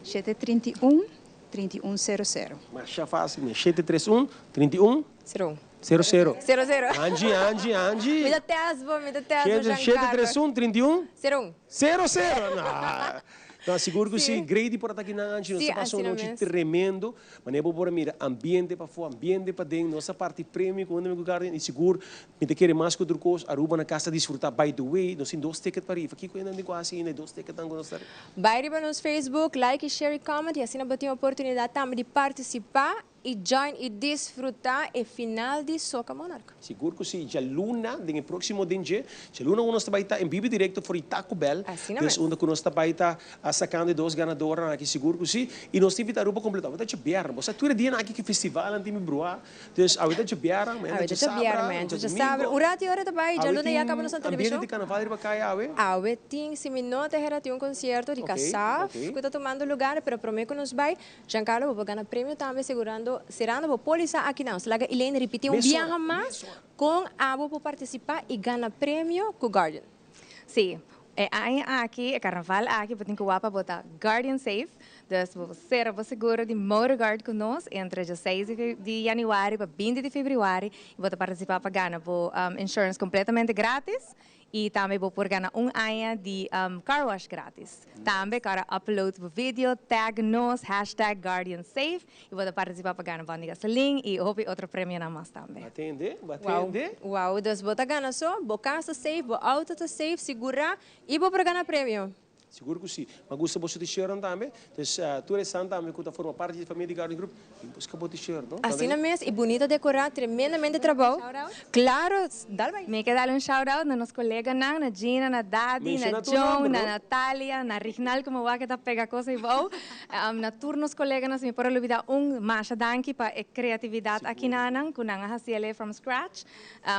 731, 3100. Masha fácil mes, 731, 31. 01. 00. 00. Angie, Angie, Angie. Mi ta test bo, mi ta test bo, Giancarlo. 731, 31. 01. 00. Nah. No, sigur cu si. Grady por a ta akinan, Angie. Nos ta pasa un nochi tremendo. Manera bo por a mira ambiente pafó, ambiente paden. Nos a parti premio cu unda mi cu Guardian. Y sigur mi ta kere mas cu otro cos, Aruba na cas ta disfruta. By the way, nos tin dos ticket pa rifa. Kico hende nan tin cu haci ainda e dos ticketnan cu nos ta rifa? Bai riba nos Facebook, like y share y comment y asina bo tin oportunidad tambe di participa Y join y disfruta e final di Soca Monarch. Sigur cu si, djaluna, den e proximo den dje, djaluna cu nos ta bay ta en bibo directo for di Taco Bell, Asina dus mes. unda cu nos ta bay ta sacando e dos ganadornan aki, sigur cu si, y nos ta invita Aruba completo, awe ta djabièrnè, bo sa tur e dianan aki cu festivalnan tin mi bruha, dus awe ta djabièrnè, mañana Awe ta ta djasabra, djabièrnè, mañana ta djasabra, djadomingo, un rato y ora ta bay, awe djaluna ya tin caba nos na ambiente television. di carnaval riba caya awe? Awe tin, si mi no ta hera, tin un concierto di Ok, Kasaf ok. cu ta tumando lugar, pero prome cu nos bay, Giancarlo, bo por gana premio tambe segurando serando bo polisa aki nan. Laga Elaine ripiti un biaha mas con abo por participa y gana premio cu Guardian. Sí, e aña aki, e carnaval aki, bo tin cu wak pa bo ta Guardian Safe. Dus bo por cera bo seguro di Motorguard cu nos entre djaseis di januari pa binti di februari y bo ta participa pa gana bo insurance completamente gratis. Y tambe bo por gana un aña di car wash gratis. Tambe kara upload bo video, tag nos, hashtag GuardianSafe y bo ta participa pa gana bon di gasolin y hopi otro premionan mas tambe. Batende, batende. Wow, dus bo ta gana so, bo cas ta safe, bo auto ta safe, sigura y bo por gana premio. Sigur ku si. Ma gusta boso t-shirtnan tambe. Dus tur esnan tambe ku ta forma parti di famia di Garden Group, bin buska bo t-shirt, no? Asina mes y bunita decora, tremendamente trabou. Claro, dal bai. Mi ke dal un shout out na nos coleganan, na Gina, na Dadi, na Menciona tur Joan, nomber, na no? Natalia, na Rignal ku mi wak e ta pega cos ei bou. Na tur nos coleganan, si mi por a lubida un, masha danki pa e creatividad aki nanan, ku nan a haci el'e from scratch.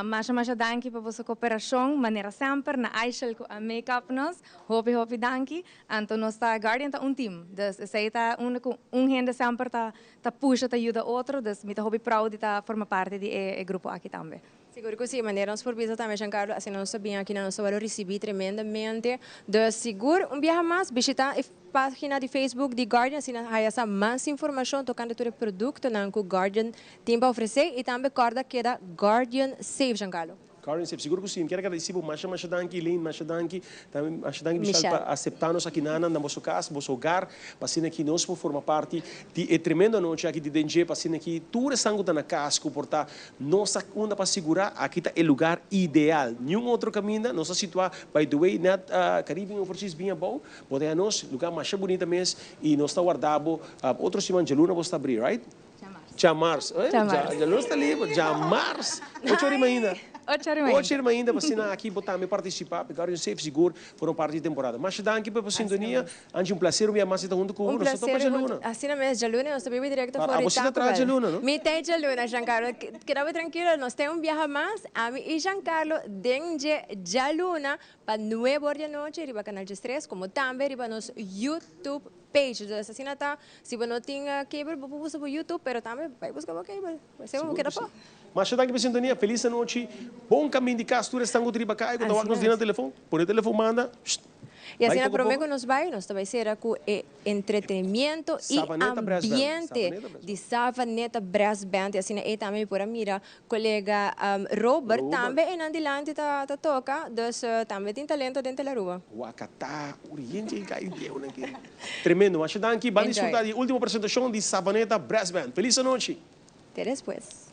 Masha masha danki pa boso cooperacion, manera semper, na Aishel ku a make up nos. Hopi hopi danki. Anto nos ta Guardian ta un team. Dus esei ta unda ku un hende semper ta ta pusha ta yuda otro. Dus mi ta hopi proud di ta forma parti di e grupo aki tambe. Sigur ku si. Manera nos por bisa tambe Giancarlo, asina nos ta bin aki na nos ta wòrdu risibí tremendamente. Dus sigur un biaha mas bishitá e página di Facebook di Guardian asina haya sa mas informashon tokante tur e produktonan ku Guardian tin pa ofresé i tambe kòrda keda Guardian Safe Giancarlo. Karen Sip, sigur ku si. Mi kier agradeci bo masha masha danki Elaine, masha danki. Tambe masha danki Michelle Michelle. pa acepta nos aki nanan na boso cas, boso hogar, pa asina aki nos por forma parti di e tremendo anochi aki di Dengue, pa asina aki tur esnan ku ta na cas ku por ta nos ta unda pa sigura, aki ta e lugar ideal. Niun otro caminda, nos ta situa by the way net Caribbean Overseas bin abou, bo ta haña nos, lugar masha bunita mes y nos ta warda bo otro siman djaluna bo sta abri, right? Djamars. Djamars. Djaluna sta liber. Djamars. Ocho ora mainda. Ocho ora mainda. Ocho ora mainda pa asina aki bo tambe partisipá. Guardian Safe sigur forma parti di temporada. Masha danki pa bo sintonia. Angie, un placer un bia mas di ta huntu ku bo. Un Nos ta topa placer djaluna. Asina mes, djaluna nos ta biba directo Pero for di abo si ta Taco traha Bell. djaluna, no? Mi ta e djaluna, Giancarlo. Keda bo trankilo, nos ta un biaha mas, ami i Giancarlo, den dje djaluna pa nuebe or di anochi riba Canal 13, komo tambe riba nos YouTube Page, dus asina ta, si bo no tin cable bo por buska bo YouTube, pero tambe bai buska bo cable, esei bo keda po. Masha danki pa sintonia, felis anochi, bon kamin di kas tur esnan ku ta riba kai ku ta wak nos dina telefon, pone telefon manda, sht, I bai asina poko prome poko. ku nos bai, nos ta bai sera ku e entretenimiento i Savaneta Brass Band, ambiente Savaneta Brass di Savaneta Brass Band, i asina ei tambe mi por a mira Kolega Robert tambe einan dilanti ta toka, dus tambe tin talento den Telaruba. Wakata, Oriente y Cai Bieunan aki. Tremendo, masha danki. Ban Enjoy. disfruta di e ultimo presentacion di Savaneta Brass Band. Feliz anochi. Te despues.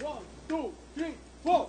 One, two, three, four.